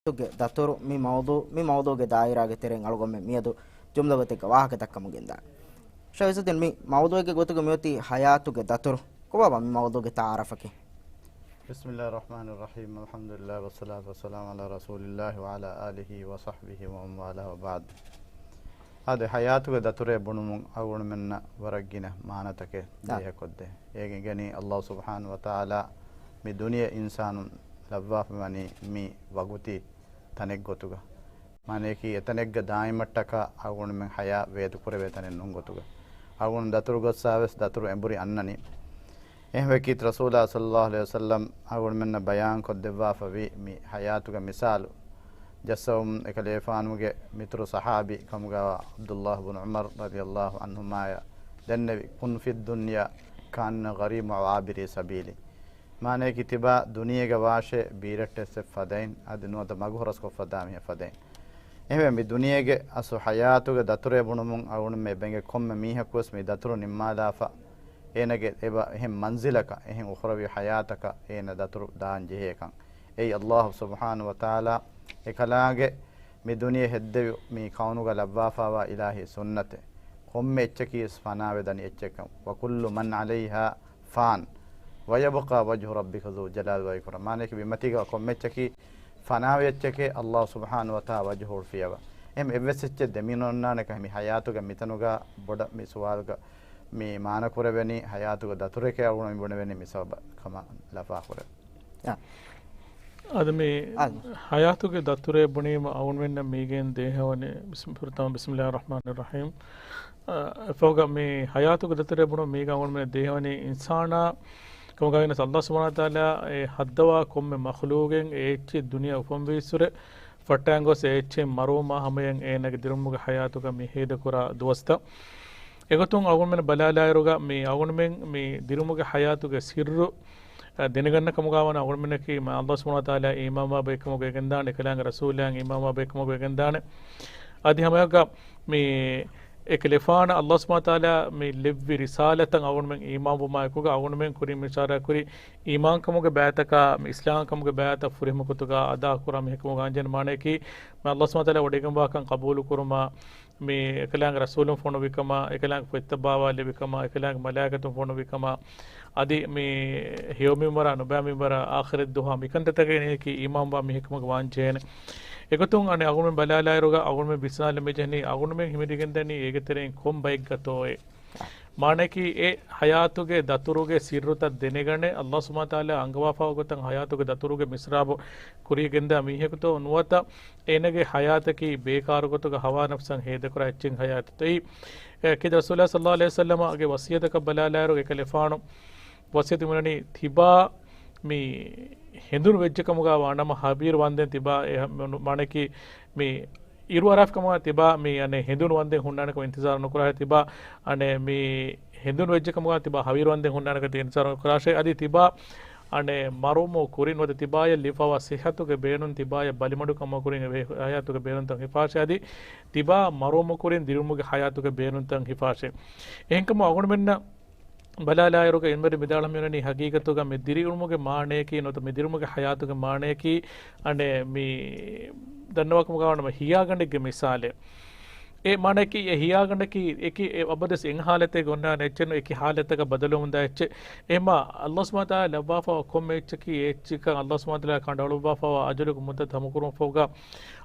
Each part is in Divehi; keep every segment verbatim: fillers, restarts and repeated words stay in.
ގެ ދަތުރު މި މައުޟޫ، މި މައުޟޫގެ ދާއިރާގެ ތެރެއިން އަޅުގަނޑުމެން މިއަދު ޖުމްލަ ގޮތެއްގަ ވާހަކަ ދައްކަމުން ގެންދާނެ. ޝައިސުއްދީން، މި މައުޟޫގެ ގޮތުގަ މިއޮތީ ހަޔާތުގެ ދަތުރު. ކޮބާބާ މި މައުޟޫގެ ތަޢާރަފަކީ؟ بسم الله الرحمن الرحيم. الحمد لله والصلاة والسلام على رسول الله وعلى آله وصحبه ومن والاه وبعد. އާދެ، ހަޔާތުގެ ދަތުރޭ ބުނުމުން އަޅުގަނޑުމެންނަށް ވަރަށް ގިނަ މާނަތަކެއް އާ. ބޭހެއް ކޮށްދޭ. އޭގެ ގެނީ އައްލާހު ސުބްޙާނަހު ވަތަޢާލާ މި ދުނިޔެ އިންސާނުން ލައްވާފަ ވަނީ މި ވަގުތީ ތަނެއްގޮތުގަ. މާނަޔަކީ އެތަނެއްގަ ދާއިމަށްޓަކާ އަޅުގަނޑުމެން ހަޔާތް ވޭތުކުރެވޭ ތަނެއް ނޫން ގޮތުގަ. އަޅުގަނޑު ދަތުރު ގޮއްސާވެސް ދަތުރު އެނބުރި އަންނަނީ. އެހެންވެ ކީރިތި ރަސޫލާ ޞައްލައްލާހު ޢަލައިހި ވަސައްލަމް އަޅުގަނޑުމެންނަށް ބަޔާން ކޮށްދެއްވާފަވި މި ޙަޔާތުގެ މިސާލު ޖައްސަވަމުން އެކަލޭފާނުގެ މިތުރު ޞަޙާބީ ކަމުގައިވާ ޢަބްދުﷲ ބުނު ޢުމަރު ރަޟިޔަﷲ ޢަންހުމާޔަށް ދެންނެވި، كن في الدنيا كأنك غريب أو عابر سبيل. މާނަޔަކީ ތިބާ ދުނިޔޭގަ ވާށޭ ބީރައްޓެއްސެއް ފަދައިން، އަދި ނުވަތަ މަގު ހުރަސްކޮށްފަ ދާ މީހެއް ފަދައިން. އެހެންވެ މި ދުނިޔޭގެ އަސްލު ޙަޔާތުގެ ދަތުރޭ ބުނުމުން އަޅުގަނޑުމެން އެބަ އެނގޭ ކޮންމެ މީހަކުވެސް މި ދަތުރު ނިންމާލާފަ، އޭނަގެ އެބަ އެހެން މަންޒިލަކަށް، އެހެން އުޚްރަވީ ޙަޔާތަކަށް އޭނަ ދަތުރު ދާން ޖެހޭކަން. އެއީ އައްލާހު ސުބްޙާނަހު ވަތަޢާލާ އެކަލާނގެ މި ދުނިޔެ ހެއްދެވި މި ކައުނުގަ ލައްވާފައިވާ އިލާހީ ސުންނަތެއް. ކޮންމެ އެއްޗަކީ ވެސް ފަނާވެދަނީ އެއްޗެއްކަން. وكل من عليها فان ويبقى وجه ربك ذو الجلال والإكرام. މާނަޔަކީ ބިމަތީގަ ކޮންމެ އެއްޗަކީ ފަނާވި އެއްޗެކޭ، އައްލާހު ސުބްޙާނަހު ވަތަޢާލާ ވަޖްހު އުޅުފިއްޔާވާ. އެހެން އެއްވެސް އެއްޗެއް ދެމިނުންނާނެކަން މި ޙަޔާތުގެ މިތަނުގަ ބޮޑަށް މި ސުވާލުގަ މި މާނަ ކުރެވެނީ، ޙަޔާތުގެ ދަތުރެކޭ އަޅުގަނޑު މި ބުނެވެނީ މި ސަބަބަށް ކަމަށް ލަފާކުރެވެ. އާ. އަދި މި އާ. ޙަޔާތުގެ ދަތުރޭ ބުނީމަ އަޅުގަނޑުމެންނަށް މީގެން ދޭހަވަނީ، ބިސް-، ފުރަތަމަ بسم الله الرحمن الرحيم. އަ، އެފަހުގަ މި ޙަޔާތުގެ ދަތުރޭ ބުނުމުން މީގަ އަޅުގަނޑުމެން ދޭހަވަނީ އިންސާނާ ކަމުގައި ވެސް އައްލާހު ސުބްޙާނަހު ވަތަޢާލާ އެ ހައްދަވާ ކޮންމެ މަޚްލޫގެއް އެ އެއްޗެއް ދުނިޔެ އުފަންވީއްސުރެ ފައްޓައިގެން ގޮސް އެ އެއްޗެއް މަރުވުމާ ހަމަޔަށް އޭނަގެ ދިރުމުގެ ޙަޔާތުގަ މި ހޭދަކުރާ ދުވަސްތައް. އެގޮތުން އަޅުގަނޑުމެން ބަލާލާއިރުގަ މި އަޅުގަނޑުމެން މި ދިރުމުގެ ޙަޔާތުގެ ސިއްރު، އަ، ދެނެގަންނަ ކަމުގަ ވަނަ އަޅުގަނޑުމެންނަކީ މާ އައްލާހު ސުބްޙާނަހު ވަތަޢާލާ އީމާންވާ ބައެއްކަމުގަ ގެންދާނެ، އެކަލާނގެ ރަސޫލާއަށް އީމާންވާ ބައެއްކަމުގަ ގެންދާނެ. އަދި ހަމައެއާއެކުގަ މި އެކަލޭފާނަށް އައްލާހު ސުބްޙާނަހު ވަތަޢާލާ މި ލެއްވި ރިސާލަތަށް އަޅުގަނޑުމެން އީމާންވުމާއެކުގަ އަޅުގަނޑުމެން ކުރިން އިޝާރާ ކުރި އީމާންކަމުގެ ބައިތަކާ މި އިސްލާމްކަމުގެ ބައިތައް ފުރިހަމަ ގޮތުގަ އަދާކުރާ މީހެއްކަމުގަ އަންޖެހޭނެ މާނަޔަކީ މި އައްލާހު ސުބްޙާނަހު ވަތަޢާލާ ވަޑައިގެންވާކަން ޤަބޫލުކުރުމާ، މި އެކަލާނގެ ރަސޫލުން ފޮނުވިކަމާ، އެކަލާނގެ ފޮތްތައް ބާވާލެއްވިކަމާ، އެކަލާނގެ މަލާއިކަތުން ފޮނުވިކަމާ، އަދި މި ހެޔޮ މިންވަރާ، ނުބައި މިންވަރާ، އާޚިރަތް ދުވަހާ މިކަންތައްތަކަށް އޭނައަކީ އީމާންވާ މީހެއްކަމުގަ ވާންޖެހޭނެ. އެގޮތުން އަނެއް އަޅުގަނޑުމެން ބަލާލާއިރުގަ އަޅުގަނޑުމެން ވިސްނާލަން މިޖެހެނީ އަޅުގަނޑުމެން ހިމެނިގެންދަނީ އޭގެ ތެރެއިން ކޮން ބައެއްގަތޯއޭ؟ މާނައަކީ އެ ޙަޔާތުގެ ދަތުރުގެ ސިއްރުތައް ދެނެގަނެ، އައްލާހު ސުބްޙާނަހު ވަތަޢާލާ އަންގަވާފައިވާ ގޮތަށް ޙަޔާތުގެ ދަތުރުގެ މިސްރާބު ކުރިޔަށް ގެންދާ މީހަކުތޯ ނުވަތަ އޭނަގެ ޙަޔާތަކީ ބޭކާރު ގޮތުގަ ހަވާ ނަފްސަށް ހޭދަކުރާ އެއްޗެއް ޙަޔާތުތޯ؟ އެއީ، އެ، ކީރިތި ރަސޫލާ ޞައްލައްލާހު ޢަލައިހި ވަސައްލަމަގެ ވަޞިއްޔަތަކަށް ބަލާލާއިރު އެކަލޭފާނު ވަޞިއްޔަތު މިނަނީ ތިބާ މި ހެނދުނު ވެއްޖެކަމުގަ ވާނަމަ ހަވީރު ވަންދެން ތިބާ އެ، މަ-، މާނައަކީ މި އިރު އަރާފިކަމުގަ ތިބާ މި އަނެއް ހެނދުނު ވަންދެން ހުންނާނެކަމަށް އިންތިޒާރު ނުކުރާށޭ، ތިބާ އަނެއް މި ހެނދުނު ވެއްޖެކަމުގަ ތިބާ ހަވީރު ވަންދެން ހުންނާނެކަމަށް އިންތިޒާރު ނުކުރާށޭ، އަދި ތިބާ އަނެއް މަރުވުމުގެ ކުރިން ނުވަތަ ތިބާޔަށް ލިބިފައިވާ ޞިއްޙަތުގެ ބޭނުން، ތިބާޔަށް ބަލިމަޑުކަމުގެ ކުރިން އެބަހުރި ޙަޔާތުގެ ބޭނުންތައް ހިފާށޭ، އަދި ތިބާ މަރުވުމުގެ ކުރިން ދިރުމުގެ ޙަޔާތުގެ ބޭނުންތައް ހިފާށޭ. އެހެންކަމުން އަޅުގަނޑުމެންނަށް ބަލާލާއިރުގަ އިލްމުވެރިން ވިދާޅުވަނީ މިއޮންނަނީ ހަގީގަތުގަ މި ދިރިއުޅުމުގެ މާނައަކީ ނުވަތަ މި ދިރިއުޅުމުގެ ޙަޔާތުގެ މާނައަކީ އަނެއް މި ދަންނަވާކަމުގަ ވަނަމަ ހިޔާގަނޑެއްގެ މިސާލެއް. އެ މާނައަކީ އެ ހިޔާގަނޑަކީ އެކި އެ އަބަދުވެސް އެއް ޙާލަތެއްގަ އޮންނާނެ އެއްޗެއް ނޫން، އެކި ޙާލަތަކަށް ބަދަލުވަމުންދާ އެއްޗެއް. އެހެންމާ އައްލާހު ސުބްޙާނަހު ވަތަޢާލާ ލައްވާފައިވާ ކޮންމެ އެއްޗަކީ އެ އެއްޗަކަށް އައްލާހު ސުބްޙާނަހު ވަތަޢާލާ ކަނޑައަޅުއްވާފައިވާ އަޖަލުގެ މުއްދަތު ހަމަކުރުމަށްފަހުގަ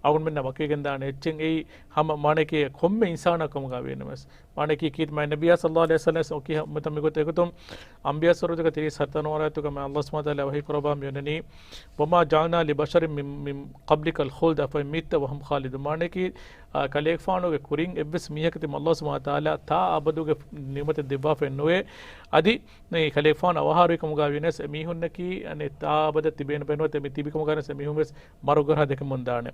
އަޅުގަނޑުމެންނަށް ވަކިވެގެންދާނެ އެއްޗެއް. އެއީ ހަމަ މާނައަކީ ކޮންމެ އިންސާނާ ކަމުގަ ވީނަމަވެސް. މާނައަކީ ކީރިތި މާތް ނަބިއްޔާ ޞައްލައްލާހު ޢަލައިހި ވަސައްލަމަ އެކި ހަ-، މިތަން މިގޮތަށް އެގޮތުން އަންބިޔާ ސޫރަތުގަ ތިރީސް ހަތަރު ނަމްބަރު އާޔަތުގަ މާތް އައްލާހު ސުބްޙާނަހު ވަތަޢާލާ ވަޙީ ކުރައްވާ މިއޮންނަނީ، وما جعلنا لبشر من، من قبلك الخلد أفإن مت فهم الخالدون. މާނައަކީ، އާ، ކަލޭގެފާނުގެ ކުރިން އެއްވެސް މީހަކަށް ތިމަން އައްލާހު ސުބްޙާނަހު ވަތަޢާލާ ތާ އަބަދުގެ ނިޢުމަތެއް ދެއްވާފައެއް ނުވޭ. އަދި މި ކަލޭގެފާނު އަވަހާރަވި ކަމުގަ ވިޔަސް އެމީހުންނަކީ އަނެއް ތާ އަބަދަށް ތިބޭނެ ބައެއް ނުވަތަ މި ތިބި ކަމުގަ ވިޔަސް އެމީހުން ވެސް މަރުގަރާ ދެކެމުންދާނެ.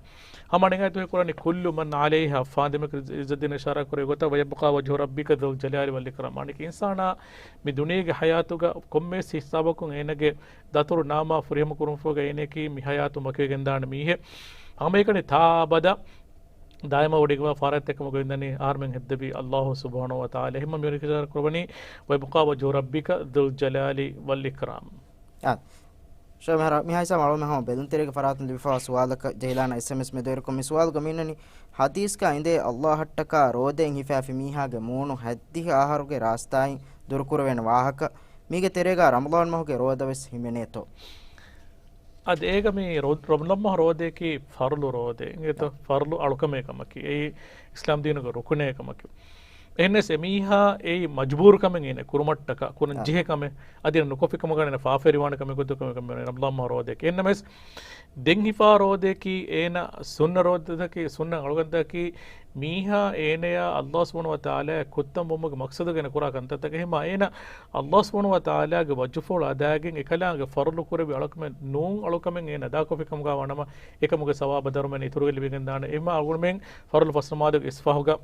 ހަމަ އަނެއް އާޔަތުގައި ކުރާނީ كل من عليها فان، ދެމެކު ޢިއްޒައްދީން އިޝާރާ ކުރި ގޮތަށް، ويبقى وجه ربك ذو الجلال والإكرام. މާނައަކީ އިންސާނާ މި ދުނިޔޭގެ ޙަޔާތުގަ ކޮންމެވެސް ހިސާބަކުން އޭނަގެ ދަތުރު ނާމާ ފުރިހަމަ ކުރުމަށްފަހުގަ އޭނައަކީ މި ޙަޔާތުން ވަކިވެގެންދާނެ މީހެއް. ހަމައެކަނި ތާ އަބަދަށް ދާއިމަށް ވޮޑިގެންވާ ފަރާތްތަކެއް ކަމުގަ އިންދަނީ އަހަރުމެން ހެއްދެވި އައްލާހު ސުބްޙާނަހު ވަތަޢާލާ. އެހެންމަ މިއޮންނަނީ ކިޔާ ކުރައްވަނީ، ويبقى وجه ربك ذو الجلال والإكرام. އާ. ޝައިޚް މިހާ ހިސާބަށް އަޅުމެން ހަމަ ބެލުންތެރިއެއްގެ ފަރާތުން ލިބިފައިވާ ސުވާލަކަށް ޖެހިލާނަ އެސްއެމްއެސް މެދުވެރިކޮށް މި ސުވާލުގަ މި އިންނަނީ، ޙަދީޘްގަ އިނދޭ ﷲ އަށްޓަކާ ރޯދައިން ހިފާފި މީހާގެ މޫނު ހައްދިހަ އަހަރުގެ ރާސްތާއިން ދުރުކުރެވޭނެ ވާހަކަ، މީގެ ތެރޭގަ ރަމަޟާން މަހުގެ ރޯދަވެސް ހިމެނޭތޯ؟ އަދި އޭގަ މި ރަ-، ރަމަޟާން މަހު ރޯދައަކީ ފަރުޟު ރޯދައެއް އިނގޭތޯ؟ ފަރުޟު އަޅުކަމެއް ކަމަކީ. އެއީ އިސްލާމް ދީނުގެ ރުކުނެއް ކަމަކީ. އެހެންނަސް އެމީހާ އެއީ މަޖުބޫރު ކަމެއް އޭނަ ކުރުމަށްޓަކާ، ކުރަން ޖެހޭ ކަމެއް. އަދި ނުކޮށްފި ކަމުގަ އޭނަ ފާފަވެރިވާނެ ކަމެއް ގޮތުގަ ކަމެއް ރަމަޟާން މަހު ރޯދައަކީ. އެހެންނަމަވެސް ދެން ހިފާ ރޯދައަކީ އޭނަ ސުންނަ ރޯދައަކީ، ސުންނަ އަޅުގަނޑަކީ މީހާ އޭނަޔާ ﷲ ސުބްޙާނަހޫ ވަތަޢާލާ ކުއްތަން ވުމުގެ މަޤްޞަދުގަ އޭނަ ކުރާ ކަންތައްތަކެއް. އެހެންމާ އޭނަ ﷲ ސުބްޙާނަހޫ ވަތަޢާލާގެ ވަޖްހުފުޅު އަދާގެން އެކަލާނގެ ފަރުޟު ކުރެއްވި އަޅުކަމެއް ނޫން އަޅުކަމެއް އޭނަ އަދާކޮށްފި ކަމުގަ ވާނަމަ، އެކަމުގެ ސަވާބަށް ދަރުމައެއް އިތުރުވެ ލިބިގެންދާނެ. އެހެންމާ އަޅުގަނޑުމެން ފަރުޟު ފަސް ނަމާދުގެ އިސްފާހުގަ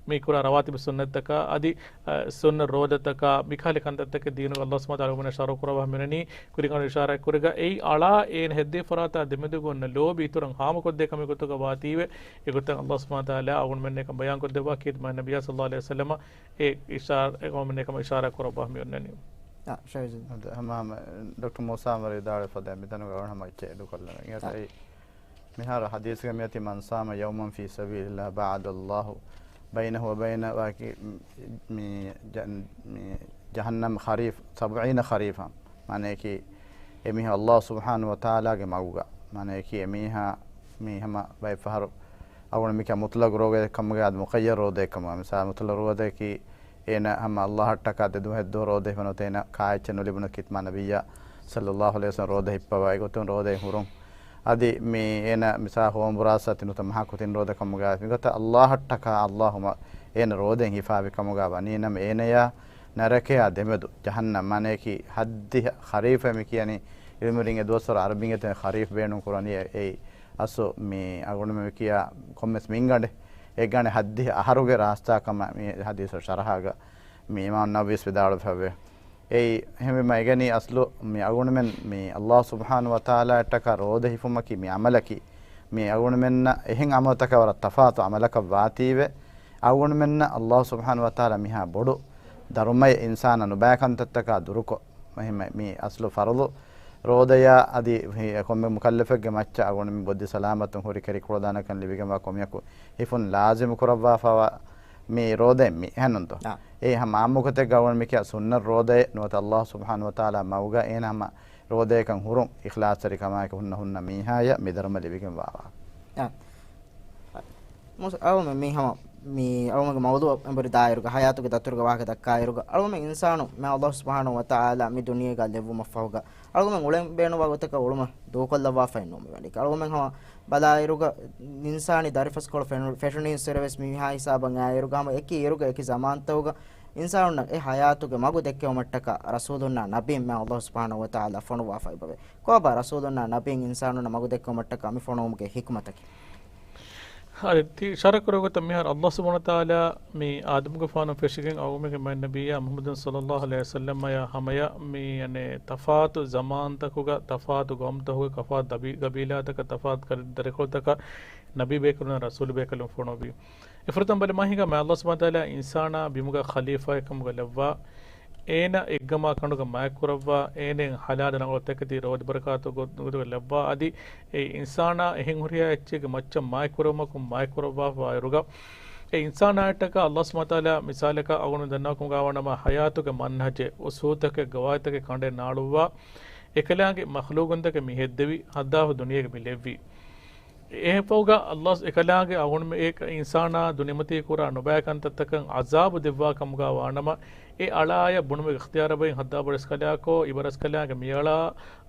މި ކުރާ ރަވާތިބު ސުންނަތްތަކާ އަދި، އަ، ސުންނަ ރޯދަތަކާ މިކަހަލަ ކަންތައްތަކެއް ދީނުގަ ﷲ ސުބްޙާނަހޫ ވަތަޢާލާ އަޅުގަނޑުމެންނަށް ޝަރުޢު ކުރައްވާ ހިމެނެނީ. ކުރިން އަޅުގަނޑު އިޝާރާތް ކުރިގަ އެއީ އަޅާ އޭނަ ހެއްދޭ ފަރާތާ ދެމެދުގަ އޮންނަ ލޯބި އިތުރަށް ހާމަކޮށްދޭ ކަމެއް ގޮތުގަ ވާތީވެ، އެގޮތަށް ﷲ ސުބްޙާނަހޫ ވަތަޢާލާ އަޅުގަނޑުމެންނަށް އެކަން ބަޔާންކޮށްދެއްވާ ކީރިތި މާތް ނަބިއްޔާ ޞައްލައްލާހު ޢަލައިހި ވަސައްލަމަ އެ އިޝާ-، އެ އަޅުގަނޑުމެންނަށް އެކަން އިޝާރާތް ކުރައްވާ ހިމެނެނީ. އާ، ޝައިޒު. އަދި ހަމަ ޑޮކްޓަރ މޫސާ އަމަރު ވިދާޅުވެފަ ދެން މިތަނުގަ އަޅުގަނޑު ހަމަ އެއްޗެއް އެޑުކޮށްލަން. އާ. އެއީ މިހާރު ޙަދީޘްގަ މިއޮތީ، "من صام يوما في سبيل الله باعد الله بينه وبين" ވާކި، މި ޖަ-، މި ޖަހަންނަމް ޚަރީފް، سبعين خريفا. މާނަޔަކީ، އެމީހާ ﷲ ސުބްޙާނަހޫ ވަތަޢާލާގެ މަގުގަ. މާނަޔަކީ، އެމީހާ މި ހަމަ ބައެއް ފަހަރު އަޅުގަނޑު މިކަ މުޠްލަޤު ރޯދައެއް ކަމުގަ އަދި މުޤައްޔަދު ރޯދައެއް ކަމުގަ. މިސާލު، މުޠްލަޤު ރޯދައަކީ އޭނަ ހަމަ ﷲ އަށްޓަކާ ދެދުވަހެއްދުވަހު ރޯދަ ހިފަން ނުވަތަ އޭނަ ކާއެއްޗެއް ނުލިބުނަ ކީރިތި މާތް ނަބިއްޔާ ޞައްލައްލާހު ޢަލައިހި ވަސައްލަމަ ރޯދަ ހިއްޕަވާ އެގޮތުން ރޯދައިން ހުރުން. އަދި މި އޭނަ މިސާ ހޯމް ބުރާސް އަތި ނުވަތަ މަހާ ކުދިން ރޯދަ ކަމުގަ މިގޮތަށް ﷲ އަށްޓަކާ ﷲ މަ-، އޭނަ ރޯދައިން ހިފާވި ކަމުގަ ވަނީނަމަ އޭނަޔާ ނަރަކަޔާ ދެމެދު ޖަހަންނަމް މާނަޔަކީ ހައްދިހަ ޚަރީފަ މި ކިޔަނީ އިލްމުވެރިންގެ ދުވަސްވަރު ޢަރަބިންގެ ތެރޭ ޚަރީފް ބޭނުން ކުރަނީ އެ-، އެއީ އަސްލު މި އަޅުގަނޑުމެން މި ކިޔާ ކޮންމެސް މިންގަނޑެއް އެއްގަނޑެއް ހައްދިހަ އަހަރުގެ ރާސްތާ ކަމަށް މި ޙަދީޘް ޝަރަޙާގަ މި އިމާމު ނަވަވީސް ވިދާޅުވެފައެވެ. އެއީ އެހެންވީމަ އެގަނީ އަސްލު މި އަޅުގަނޑުމެން މި ﷲ ސުބްޙާނަހޫ ވަތަޢާލާ އަށްޓަކާ ރޯދަ ހިފުމަކީ މި ޢަމަލަކީ މި އަޅުގަނޑުމެންނަށް އެހެން ޢަމަލުތަކާ ވަރަށް ތަފާތު ޢަމަލަކަށް ވާތީވެ، އަޅުގަނޑުމެންނަށް ﷲ ސުބްޙާނަހޫ ވަތަޢާލާ މިހާ ބޮޑު ދަރުމައެއް އިންސާނާ ނުބައި ކަންތައްތަކާ ދުރުކޮށް، އެހެންމެ މި އަސްލު ފަރުޟު ރޯދަޔާ އަދި ކޮންމެ މުކައްލަފެއްގެ މައްޗަށް އަޅުގަނޑުމެން ބޮއްދި ސަލާމަތުން ހުރި ކެރިކުޅަދާނެކަން ލިބިގެންވާ ކޮމިޔަކު ހިފުން ލާޒިމު ކުރައްވާފައިވާ މި ރޯދައެއް މި އެހެންނުންތޯ؟ އާ. އެ ހަމަ އާއްމުގޮތެއްގަ އަޅުގަނޑު މިކިޔާ ސުންނަ ރޯދައެއް ނުވަތަ ﷲ ސުބްޙާނަހޫ ވަތަޢާލާ މަގުގަ އޭނަ ހަމަ ރޯދައެއްކަން ހުރުން އިޚްލާޞްތެރިކަމާއެކު ހުންނަ ހުންނަ މީހާޔަށް މި ދަރުމަ ލިބިގެންވާ ވާހަކަ. އާ. މުސް-، އަޅުގަނޑުމެން މި ހަމަ މި އަޅުގަނޑުގެ މައުޟޫޢަށް އެނބުރި ދާއިރުގަ ޙަޔާތުގެ ދަތުރުގެ ވާހަކަ ދައްކާއިރުގަ އަޅުގަނޑުމެން އިންސާނު މި ﷲ ސުބްޙާނަހޫ ވަތަޢާލާ މި ދުނިޔޭގަ ލެއްވުމަށްފަހުގަ އަޅުގަނޑުމެން އުޅެން ބޭނުންވާ ގޮތަކަށް އުޅުމަށް ދޫކޮށްލައްވާފައެއް ނޫން މިވަނީ. އަޅުގަނޑުމެން ހަމަ ބަލާއިރުގަ އިންސާނީ ދަރިފަސްކޮޅު ފެނު-، ފެށުނީންސުރެވެސް މި މިހާ ހިސާބަށް އައިއިރުގަ ހަމަ އެކި އިރުގަ އެކި ޒަމާންތަކުގަ އިންސާނުންނަށް އެ ޙަޔާތުގެ މަގު ދެއްކެވުމަށްޓަކާ ރަސޫލުންނާ ނަބީން މި ﷲ ސުބްޙާނަހޫ ވަތަޢާލާ ފޮނުއްވާފައިބަވޭ. ކޮބާ ރަސޫލުންނާ ނަބީން އިންސާނުންނަށް މަގު ދެއްކެވުމަށްޓަކާ މި ފޮނުވުމުގެ ޙިކުމަތަކީ؟ އަދި ތި އިޝާރާތް ކުރެއްވި ގޮތަށް މިހާރު ﷲ ސުބްޙާނަހޫ ވަތަޢާލާ މި އާދަމުގެފާނު ފެށިގެން އަޅުގަނޑުމެންގެ މާތް ނަބިއްޔާ މުޙައްމަދު ޞައްލައްލާހު ޢަލައިހި ވަސައްލަމައާ ހަމަޔަށް މި އަނެއް ތަފާތު ޒަމާންތަކުގަ ތަފާތު ގައުމުތަކުގަ ތަފާތު ދަބި-، ގަބީލާތަކަށް ތަފާތު ކަ-، ދަރިކޮޅުތަކަށް ނަބީ ބޭކަލުންނާ ރަސޫލު ބޭކަލުން ފޮނުއްވި. އެފުރަތަމަ ބަލި މަހީގަ މާތް ﷲ ސުބްޙާނަހޫ ވަތަޢާލާ އިންސާނާ ބިމުގަ ޚަލީފާއެއް ކަމުގަ ލައްވާ، އޭނަ އެއްގަމާ ކަނޑުގަ މާތްކުރައްވާ، އޭނައަށް ޙަލާލު ރަނގަޅު ތަކެތި ރޯދި ބަރަކާތު ގޮ-، ގޮތުގަ ލައްވާ، އަދި އެ އިންސާނާ އެހެން ހުރިހާ އެއްޗެއްގެ މައްޗަށް މާތްކުރެވުމަކުން މާތްކުރައްވާފައި އިރުގަ، އެ އިންސާނާއަށްޓަކާ ﷲ ސުބްޙާނަހޫ ވަތަޢާލާ މިސާލަކަށް އަޅުގަނޑު ދަންނަވާ ކަމުގަ ވާނަމަ، ޙަޔާތުގެ މަންހަޖެއް، އުޞޫލުތަކެއް، ގަވާއިދުތަކެއް ކަނޑައެއް ނާޅުއްވާ، އެކަލާނގެ މަޚްލޫޤުންތަކެއް މި ހެއްދެވި، ހައްދާފަ ދުނިޔޭގަ މި ލެއްވި. އެހެންފަހުގަ ﷲ އެކަލާނގެ އަޅުގަނޑުމެ-، އެ އިންސާނާ ދުނިޔެމަތީ ކުރާ ނުބައި ކަންތައްތަކަށް ޢަޒާބު ދެއްވާ ކަމުގަ ވާނަމަ، އެ އަޅާޔަށް ބުނުމުގެ އިޚްތިޔާރު ބައި ހައްދާބޮޑު އިސްކަލާކޯ، އިބަރަސްކަލާނގެ މިއަޅާ،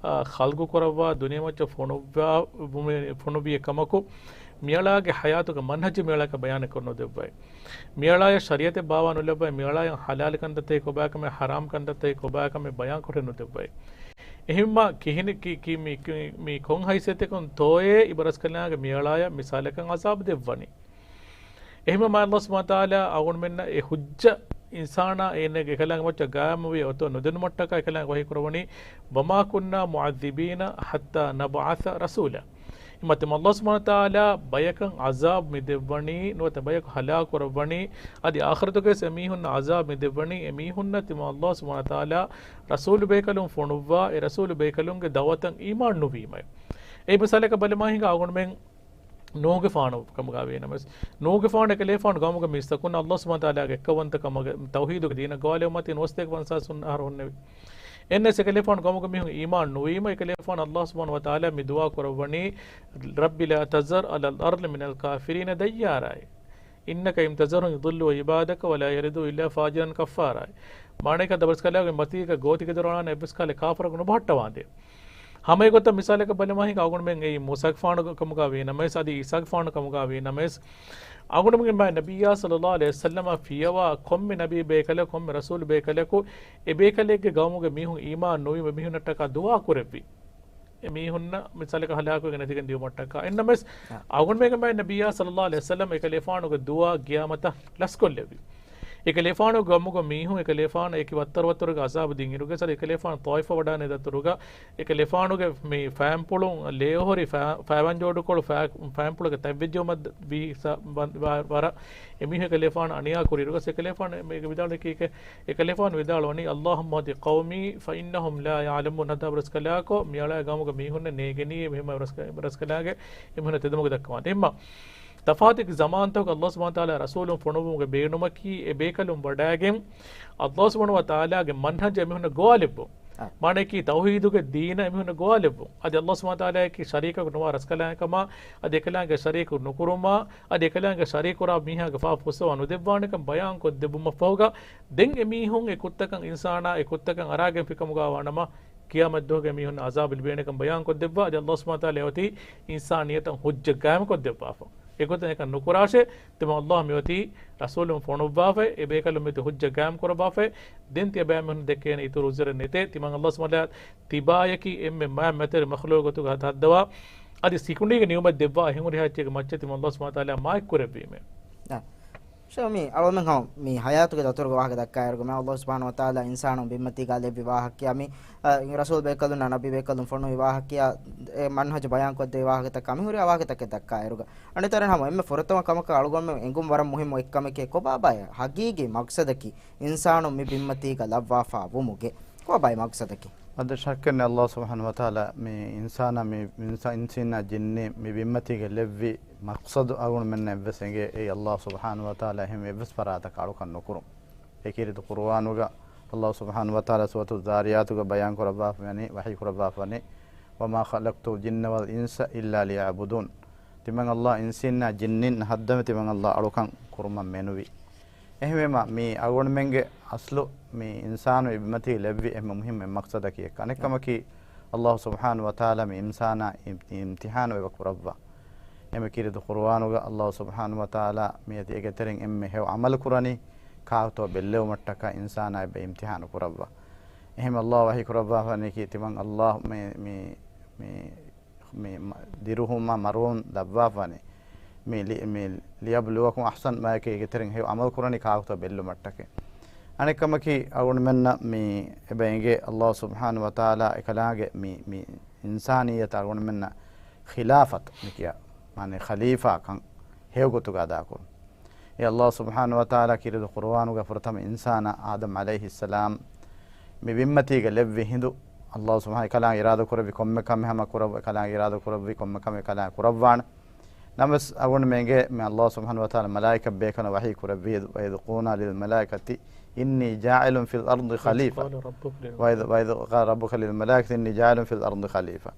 އާ، ޚަލްޤު ކުރައްވާ ދުނިޔެމައްޗަށް ފޮނުއްވާ، ފޮނުއްވި ކަމަކު، މިއަޅާގެ ޙަޔާތުގެ މަންހަޖު މިއަޅާއަކަށް ބަޔާނެއް ކޮށް ނުދެއްވައި. މިއަޅާޔަށް ޝަރީޢަތެއް ބާވާ ނުލައްވައި، މިއަޅާޔަށް ޙަލާލު ކަންތައްތަކެއް ކޮބާކަމެއް، ޙަރާމް ކަންތައްތަކެއް ކޮބާކަމެއް ބަޔާން ކޮށެއް ނުދެއްވައި. އެހެންމާ ކިހިނެއް ކި-، ކި-، މި، ކި-، މި ކޮން ހައިސިއްޔަތަކުން ތޯއޭ އިބަރަސްކަލާނގެ މިއަޅާޔަށް މިސާލަކަށް ޢަޒާބު ދެއްވަނީ؟ އެހެންމަ މާތް ﷲ ސުބްޙާނަހޫ ވަތަޢާލާ އަޅުގަނޑުމެންނަށް އެ ޙުއްޖަ އިންސާނާ އޭނަގެ އެކަލާނގެ މައްޗަށް ގާއިމުވި އޮތޯ ނުދެނުމަށްޓަކާ އެކަލާނގެ ވަޙީ ކުރައްވަނީ، وما كنا معذبين حتى نبعث رسولا. އެމަ ތިމަ ﷲ ސުބްޙާނަހޫ ވަތަޢާލާ ބަޔަކަށް ޢަޒާބު މި ދެއްވަނީ، ނުވަތަ ބަޔަކު ހަލާކު ކުރައްވަނީ، އަދި އާޚިރަތުގައި އެމީހުންނަށް ޢަޒާބު މި ދެއްވަނީ، އެމީހުންނަށް ތިމަ ﷲ ސުބްޙާނަހޫ ވަތަޢާލާ ރަސޫލު ބޭކަލުން ފޮނުއްވާ، އެ ރަސޫލު ބޭކަލުންގެ ދަޢުވަތަށް އީމާން ނުވީމައެވެ. އެ މިސާލަކަށް ބަލަމާ ހިނގާ އަޅުގަނޑުމެން ނޫޙުގެފާނު ކަމުގަ ވީނަމަވެސް، ނޫޙުގެފާނު އެކަލޭފާނު ގައުމުގެ މީސްތަކުންނަށް ﷲ ސުބްޙާނަހޫ ވަތަޢާލާގެ އެއްކައުވަންތަކަމުގެ ތައުޙީދުގެ ދީނަށް ގޮވާލެވުމަށް ތިން ސަތޭކަ ފަންސާސް އަހަރު ހުންނެވި. އެންނެސް އެކަލޭފާނު ގައުމުގެ މީހުން އީމާން ނުވީމަ، އެކަލޭފާނު ﷲ ސުބްޙާނަހޫ ވަތަޢާލާ މި ދުޢާ ކުރައްވަނީ، رب لا تذر على الأرض من الكافرين ديارا، إنك إن تذرهم يضلوا عبادك ولا يلدوا إلا فاجرا كفارا. މާނައަކީ އަދި ރަސްކަލާގެ މަތީގަ ގޯތިގެދޮރު އަޅާނެ އެއްވެސް ކަހަލަ ކާފަރަކު ނުބަހައްޓަވާނދޭ. ހަމައެގޮތަށް މިސާލަކަށް ބަލަމާ ހިނގާ އަޅުގަނޑުމެން އެއީ މޫސާގެފާނު ކަމުގަ ވީނަމަވެސް، އަދި ޢީސާގެފާނު ކަމުގަ ވީނަމަވެސް، އަޅުގަނޑުމެންގެ މާތް ނަބިއްޔާ ޞައްލައްލާހު ޢަލައިހި ވަސައްލަމަށް ފިޔަވާ ކޮންމެ ނަބީ ބޭކަލަކު، ކޮންމެ ރަސޫލު ބޭކަލަކު، އެ ބޭކަލެއްގެ ގައުމުގެ މީހުން އީމާން ނުވީމަ އެމީހުންނަށްޓަކާ ދުޢާ ކުރެއްވި. އެމީހުންނަށް މިސާލަކަށް ހަލާކުވެގެން ނެތިގެން ދިޔުމަށްޓަކާ. އެންނަމަވެސް، އާ. އަޅުގަނޑުމެންގެ މާތް ނަބިއްޔާ ޞައްލައްލާހު ޢަލައިހި ވަސައްލަމަ އެކަލޭފާނުގެ ދުޢާ ޤިޔާމަތަށް ލަސްކޮށްލެއްވި. އެކަލޭފާނުގެ ގައުމުގެ މީހުން އެކަލޭފާނަށް އެކި ވައްތަރުވައްތަރުގެ ޢަޒާބު ދިންއިރުގަ އެކަލޭފާނު ޠާއިފަށް ވަޑާނެ ދަތުރުގަ އެކަލޭފާނުގެ މި ފައިންޕުޅުން ލޭއޮހޮރި ފައި-، ފައިވަންޖޯޑުކޮޅު ފައި-، ފައިންޕުޅުގެ ތަތްވެއްޖެއުމަށް ވީ ސަ-، ވަ-، ވަ-، ވަރަށް އެމީހުން އެކަލޭފާނު އަނިޔާ ކުރިއިރުގަ އެކަލޭފާނު މީގެ ވިދާޅުވީކީ، އެކަލޭފާނު ވިދާޅުވަނީ، اللهم اهد قومي فإنهم لا يعلمون، އަދި ރަސްކަލާކޮ، މިއަޅާ ގައުމުގެ މީހުންނެއް ނޭނގެނީ އެމީހުން ރަސްކަ-، ރަސްކަލާގެ އެމީހުންނަށް ތެދުމަގު ދައްކަވާނދޭ. އެހެންމަ ތަފާތު ޒަމާންތަކުގަ ﷲ ސުބްޙާނަހޫ ވަތަޢާލާ ރަސޫލުން ފޮނުއްވުމުގެ ބޭނުމަކީ، އެ ބޭކަލުން ވަޑައިގެން، ﷲ ސުބްޙާނަހޫ ވަތަޢާލާގެ މަންހަޖަށް އެމީހުންނަށް ގޮވާލެއްވުން. އާ. މާނައަކީ، ތައުޙީދުގެ ދީނަށް އެމީހުންނަށް ގޮވާލެއްވުން. އަދި ﷲ ސުބްޙާނަހޫ ވަތަޢާލާއަކީ ޝަރީކަކު ނުވާ ރަސްކަލާނގެކަމާ، އަދި އެކަލާނގެ ޝަރީކު ނުކުރުމާ، އަދި އެކަލާނގެ ޝަރީކު ކުރާ މީހާގެ ފާފަ ފުއްސަވާ ނުދެއްވާނެކަން ބަޔާންކޮށްދެއްވުމަށްފަހުގަ، ދެން އެމީހުން އެ ކުށްތަކަށް އިންސާނާ އެ ކުށްތަކަށް އަރާގެންފިކަމުގަ ވާނަމަ، ޤިޔާމަތްދުވަހުގެ މީހުން ޢަޒާބު ލިބޭނެކަން ބަޔާންކޮށްދެއްވާ. އަދި ﷲ ސުބްޙާނަހޫ ވަތަޢާލާ އެއޮތީ އިންސާނިއްޔަތަށް ޙުއްޖަ ޤާއިމްކޮށްދެއްވާފަ. އެގޮތުން އެކަން ނުކުރާށޭ، ތިމަން ﷲ މިއޮތީ ރަސޫލުން ފޮނުއްވާފައި، އެ ބޭކަލުން މިއޮތީ ޙުއްޖަ ޤާއިމް ކުރައްވާފައި، ދެން ތިޔަބައިމީހުން ދެކޭނެ އިތުރު ޢުޛުރެއް ނެތޭ. ތިމަން ﷲ ސުބްޙާނަހޫ ވަތަޢާލާ ތިބާޔަކީ އެންމެ މާތް މަތިވެރި މަޚްލޫޤުތަކުގެ ހައްދަވާ، އަދި ސިކުނޑީގެ ނިޢުމަތް ދެއްވާ އެހެން ހުރިހާ އެއްޗެއްގެ މައްޗަށް ތިމަން ﷲ ސުބްޙާނަހޫ ވަތަޢާލާ މާތްކުރެއްވީމޭ. އާ. ޝޯ މި އަޅުގަނޑު ހަމަ މި ޙަޔާތުގެ ދަތުރުގެ ވާހަކަ ދައްކާއިރުގަ މާތް ﷲ ސުބްޙާނަހޫ ވަތަޢާލާ އިންސާނުން ބިންމަތީގަ ލެއްވި ވާހަކަޔާ މި، އަ، ރަސޫލު ބޭކަލުންނާ ނަބީ ބޭކަލުން ފޮނުވި ވާހަކަޔާ، އެ މަންހަޖު ބަޔާންކޮށްދެވި ވާހަކަތައް ކަމިހުރި ވާހަކަތަކެއް ދައްކާއިރުގަ. އަނެއް ތަރަށް ހަމަ އެންމެ ފުރަތަމަ ކަމަކަށް އަޅުގަނޑުމެން އެނގުން ވަރަށް މުހިއްމު އެއްކަމެކޭ، ކޮބާބާ ހަގީގީ މަޤްޞަދަކީ އިންސާނުން މި ބިންމަތީގަ ލައްވާފާ ވުމުގެ؟ ކޮބާބާ މަޤްޞަދަކީ؟ އަދި ޝައްކެއް ނެތް ﷲ ސުބްޙާނަހޫ ވަތަޢާލާ މި އިންސާނާ މި އިންސާ-، އިންސީންނާ ޖިންނީ މި ބިންމަތީގަ ލެއްވި މަޤްޞަދު އަޅުގަނޑުމެންނަށް އެއްވެސް އެނގޭ. އެއީ ﷲ ސުބްޙާނަހޫ ވަތަޢާލާ އެހެން އެއްވެސް ފަރާތަކަށް އަޅުކަން ނުކުރުން. އެ ކީރިތި ޤުރުއާނުގަ ﷲ ސުބްޙާނަހޫ ވަތަޢާލާ ސޫރަތުއްޒާރިޔާތުގަ ބަޔާން ކުރައްވާފަވަނީ، ވަޙީ ކުރައްވާފަވަނީ، وما خلقت الجن والإنس إلا ليعبدون. ތިމަން ﷲ އިންސީންނާ ޖިންނިން ހައްދަވެ ތިމަން ﷲ އަޅުކަން ކުރުމަށް މެނުވީ. އެހެންވީމަ، މި އަޅުގަނޑުމެންގެ އަސްލު މި އިންސާނު އެ ބިންމަތީ ލެއްވި އެންމެ މުހިއްމު މަޤްޞަދަކީ އެއް ކަނެއްކަމަކީ، ﷲ ސުބްޙާނަހޫ ވަތަޢާލާ މި އިންސާނާ އިމް-، އިމްތިޙާނު އެބަ ކުރައްވާ. އެމަ ކީރިތި ޤުރުއާނުގަ ﷲ ސުބްޙާނަހޫ ވަތަޢާލާ މިއަދި އޭގެ ތެރެއިން އެންމެ ހެޔޮ ޢަމަލު ކުރަނީ ކާކުތޯ ބެއްލެވުމަށްޓަކާ އިންސާނާ އެބަ އިމްތިޙާނު ކުރައްވާ. އެހެން ﷲ ވަޙީ ކުރައްވާފަނީކީ ތިމަން ﷲ މި، މި، މި، މި މަ-، ދިރުހުމާ މަރުވުން ލައްވާފަނީ. މި ލި-، މި ليبلوكم أحسن، މާއެކޭ އޭގެ ތެރެއިން ހެޔޮ ޢަމަލު ކުރަނީ ކާކުތޯ ބެއްލުމަށްޓަކައި. އަނެއްކަމަކީ އަޅުގަނޑުމެންނަށް މި އެބަ އެނގޭ ﷲ ސުބްޙާނަހޫ ވަތަޢާލާ އެކަލާނގެ މި، މި އިންސާނިއްޔަތަށް އަޅުގަނޑުމެންނަށް ޚިލާފަތު މި ކިޔާ، މާނަ ޚަލީފާކަން ހެޔޮގޮތުގަ އަދާކުރުން. އެ ﷲ ސުބްޙާނަހޫ ވަތަޢާލާ ކީރިތި ޤުރުއާނުގަ ފުރަތަމަ އިންސާނާ އާދަމް ޢަލައިހިއްސަލާމް މި ބިންމަތީގަ ލެއްވި ހިނދު، ﷲ ސުބްޙާނަހޫ އެކަލާނގެ އިރާދަކުރެއްވި ކޮންމެ ކަމެއް ހަމަ ކުރައްވާ، އެކަލާނގެ އިރާދަކުރެއްވި ކޮންމެ ކަމެއް އެކަލާނގެ ކުރައްވާނެ. ނަމަވެސް އަޅުގަނޑުމެންގެ މި ﷲ ސުބްޙާނަހޫ ވަތަޢާލާ މަލާއިކަ ބޭކަލުން ވަޙީ ކުރެއްވި، وإذ قلنا للملائكة إني جاعل في الأرض خليفة. قال ربك للملائكة. وإذ، وإذ قال ربك للملائكة إني جاعل في الأرض خليفة.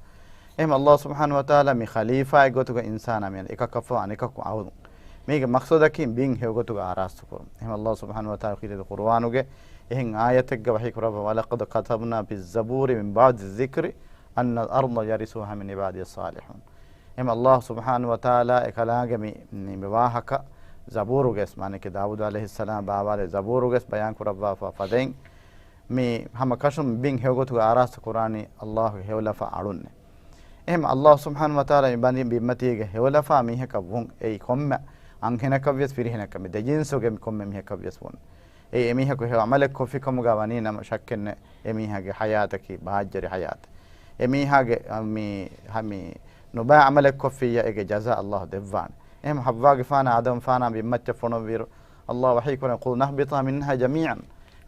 އެހެން ﷲ ސުބްޙާނަހޫ ވަތަޢާލާ މި ޚަލީފާއެއް ގޮތުގަ އިންސާނާ މިއަން އެކަކަށްފަހު އަނެކަކު އައުލުން. މީގެ މަޤްޞަދަކީ ބިން ހެޔޮގޮތުގަ އާރާސްތުކުރުން. އެހެން ﷲ ސުބްޙާނަހޫ ވަތަޢާލާ ކީރިތި ޤުރުއާނުގެ އެހެން އާޔަތެއްގަ ވަޙީ ކުރައްވާ، ولقد كتبنا في الزبور من بعد الذكر أن الأرض يرثها من عبادي الصالحون. އެހެން ﷲ ސުބްޙާނަހޫ ވަތަޢާލާ އެކަލާނގެ މި، މި ވާހަކަ ޒަބޫރުގަސް، މާނައަކީ ދާވޫދު ޢަލައިހިއްސަލާމް ބާވާލެއްވި ޒަބޫރުގަސް ބަޔާން ކުރައްވާފަ ފަދައިން، މި ހަމަ ކަށުން ބިން ހެޔޮގޮތުގަ އާރާސްތު ކުރާނީ ﷲގެ ހެޔޮލަފާ އަޅުންނޭ. އެހެން ﷲ ސުބްޙާނަހޫ ވަތަޢާލާ މި ބަނި ބިންމަތީގެ ހެޔޮލަފާ މީހަކަށް ވުން އެއީ ކޮންމެ އަންހެނަކަށްވިޔަސް ފިރިހެނަކަށް މި ދެޖިންސުގެ މި ކޮންމެ މީހަކަށްވިޔަސް ވުން. އެއީ އެމީހަކު ހެޔޮ ޢަމަލެއް ކޮށްފިކަމުގަ ވަނީ ނަމަ ޝައްކެއްނެތް އެމީހާގެ ޙަޔާތަކީ ބަހައްޖަރި ޙަޔާތެއް. އެމީހާގެ، އަ، މި، ހަ، މި ނުބައި ޢަމަލެއް ކޮށްފިއްޔާ އޭގެ ޖަޒާ ﷲ ދެއްވާނެ. އެހެން ޙައްވާގެފާނާ އާދަމްފާނާ ބިންމައްޗަށް ފޮނުއްވިއިރު، ﷲ ވަޙީކުރަން، "قُلْنَا اهْبِطَا مِنْهَا جَمِيعًا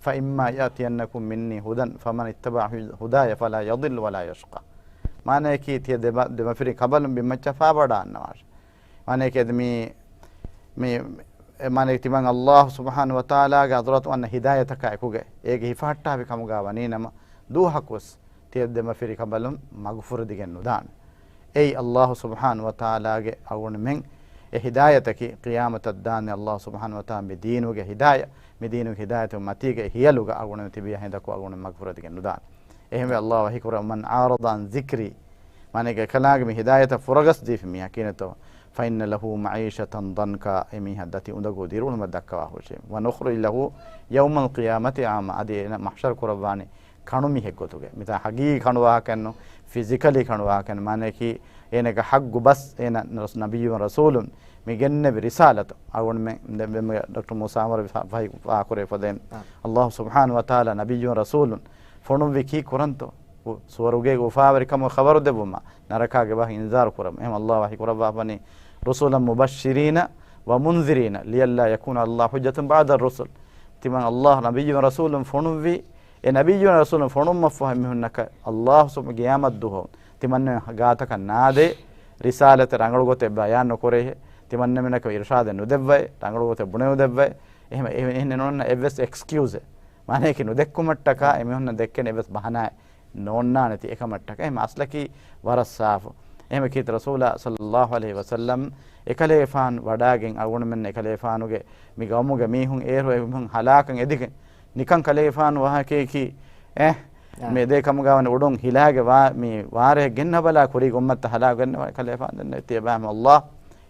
فَإِمَّا يَأْتِيَنَّكُم مِّنِّي هُدًى فَمَنِ اتَّبَعَ هُدَايَ فَلَا يَضِلُّ وَلَا يَشْقَى." މާނަޔަކީ، ތިޔަ ދެމަ-، ދެމަފިރިން ކަނބަލުން ބިންމައްޗަށް ފާބަޑާންނަވާށެ. މާނަޔަކީ އަދި މި، މި، އެ މާނަޔަކީ ތިމަން ﷲ ސުބްޙާނަހޫ ވަތަޢާލާގެ ޙަޟްރަތު އަންނަ ހިދާޔަތަކާ އެކުގައި އޭގެ ހިފަހައްޓާފި ކަމުގަ ވަނީ ނަމަ، ދުވަހަކުވެސް ތިޔަ ދެމަފިރި ކަނބަލުން މަގުފުރެދިގެން ނުދާނެ. އެއީ ﷲ ސުބްޙާނަހޫ ވަތަޢާލާގެ އަޅުގަނޑުމެން އެ ހިދާޔަތަކީ ޤިޔާމަތަށް ދާންދެން ﷲ ސުބްޙާނަހޫ ވަތަޢާލާ މި ދީނުގެ ހިދާޔަ، މި ދީނުގެ ހިދާޔަތު މަތީގައި ހިޔަލުގަ އަޅުގަނޑުމެން ތިބިޔާ ހިނދަކު އަޅުގަނޑުމެން މަގުފުރެދިގެން ނުދާނެ. އެހެންވެ، ﷲ ވަޙީކުރައްވަން، "أَعْرَضَ عَنْ ذِكْرِي." މާނައީ އެކަލާނގެ މި ހިދާޔަތަށް ފުރަގަސް ދީފި މީހާ ކިހިނެއްތޯ؟ "فَإِنَّ لَهُ مَعِيشَةً ضَنْكًا." އެ މީހާ ދަތި އުނދަގޫ ދިރިއުޅުމަށް ދައްކަވާ ހުށީ. "وَنُخْرِجُ لَهُ يَوْمَ الْقِيَامَةِ أَعْمَى." އަދި އޭނަ މަޙްޝަރު ކުރައްވާނީ ކަނު މީހެއް ގޮތުގައި. މިތާ ޙަޤީޤީ ކަނު ވާހަކައެއްނު، ފިޒިކަލީ ކަނު ވާހަކައެއްނު. މާނަޔަކީ، އޭނަގެ ޙައްޤު ބަސް އޭނަ ނަބިއްޔުން ރަސޫލުން މި ގެންނެވި ރިސާލަތު. އަޅުގަނޑުމެން ދެން ޑޮކްޓަރ މޫސާ ޢުމަރު ފާ-، ފާ-، ފާކުރެވިފަދައިން، އާ. ﷲ ސުބްޙާނަހޫ ވަތަޢާލާ ނަބިއްޔުން ރަސޫލުން ފޮނުއްވި ކީއްކުރަންތޯ؟ ސުވަރުގޭގެ އުފާވެރިކަމުގެ ޚަބަރު ދެއްވުމަށް، ނަރަކާގެ ވަހި އިންޒާރު ކުރަމުން. އެހެން ﷲ ވަޙީ ކުރައްވާފަނީ، "رُسُلًا مُبَشِّرِينَ وَمُنذِرِينَ لِئَلَّا يَكُونَ عَلَى اللَّهِ حُجَّةٌ بَعْدَ الرُّسُلِ." ތިމަން ﷲ ނަބިއްޔުން ރަސޫލުން ފޮނުއްވީ، އެ ނަބިއްޔުން ރަސޫލުން ފޮނުއްވުމަށްފަހު އެމީހުންނަކަށް ﷲ ސުބް-، ޤިޔާމަތް ދުވަހު ތިމަންނަ ގާތަކަށް ނާދޭ، ރިސާލަތެއް ރަނގަޅު ގޮތެއް ބަޔާން ނުކުރޭހެ، ތިމަންނަމެންނަކަށް އިރުޝާދެއް ނުދެއްވައޭ، ރަނގަޅު ގޮތެއް ބުނެވި ނުދެއްވައޭ، އެހެން، އެހެން، އެހެން ނޯންނަ އެއްވެސް އެކްސްކިއުޒެއް. މާނަޔަކީ ނުދެއްކުމަށްޓަކާ އެމީހުންނަށް ދެއްކެން އެއްވެސް ބަހަނާއެއް ނޯންނާނެތީ އެކަމަށްޓަކާ. އެހެން އަސްލަކީ ވަރަށް ސާފު. އެހެން ކީރިތި ރަސޫލާ ޞައްލައްލާހު ޢަލައިހި ވަސައްލަމް އެކަލޭފާން ވަޑާގެން އަޅުގަނޑުމެން އެކަލޭފާނުގެ މި ގައުމުގެ މީހުން އޭރު އެމީހުން ހަލާކަށް އެދިގެން ނިކަން ކަލޭފާނު ވާހަކައަކީ، އެ، އާ. މި އެދޭ ކަމުގަ ވަނީ އުޑުން ހިލާގެ ވާ މި ވާރޭ ގެންނަ ބަލާ ކުރީ ގޮންމައްތަ ހަލާ ގެންނަ ކަލޭފާނު ދެން ތިޔަބައިމީހުން ﷲ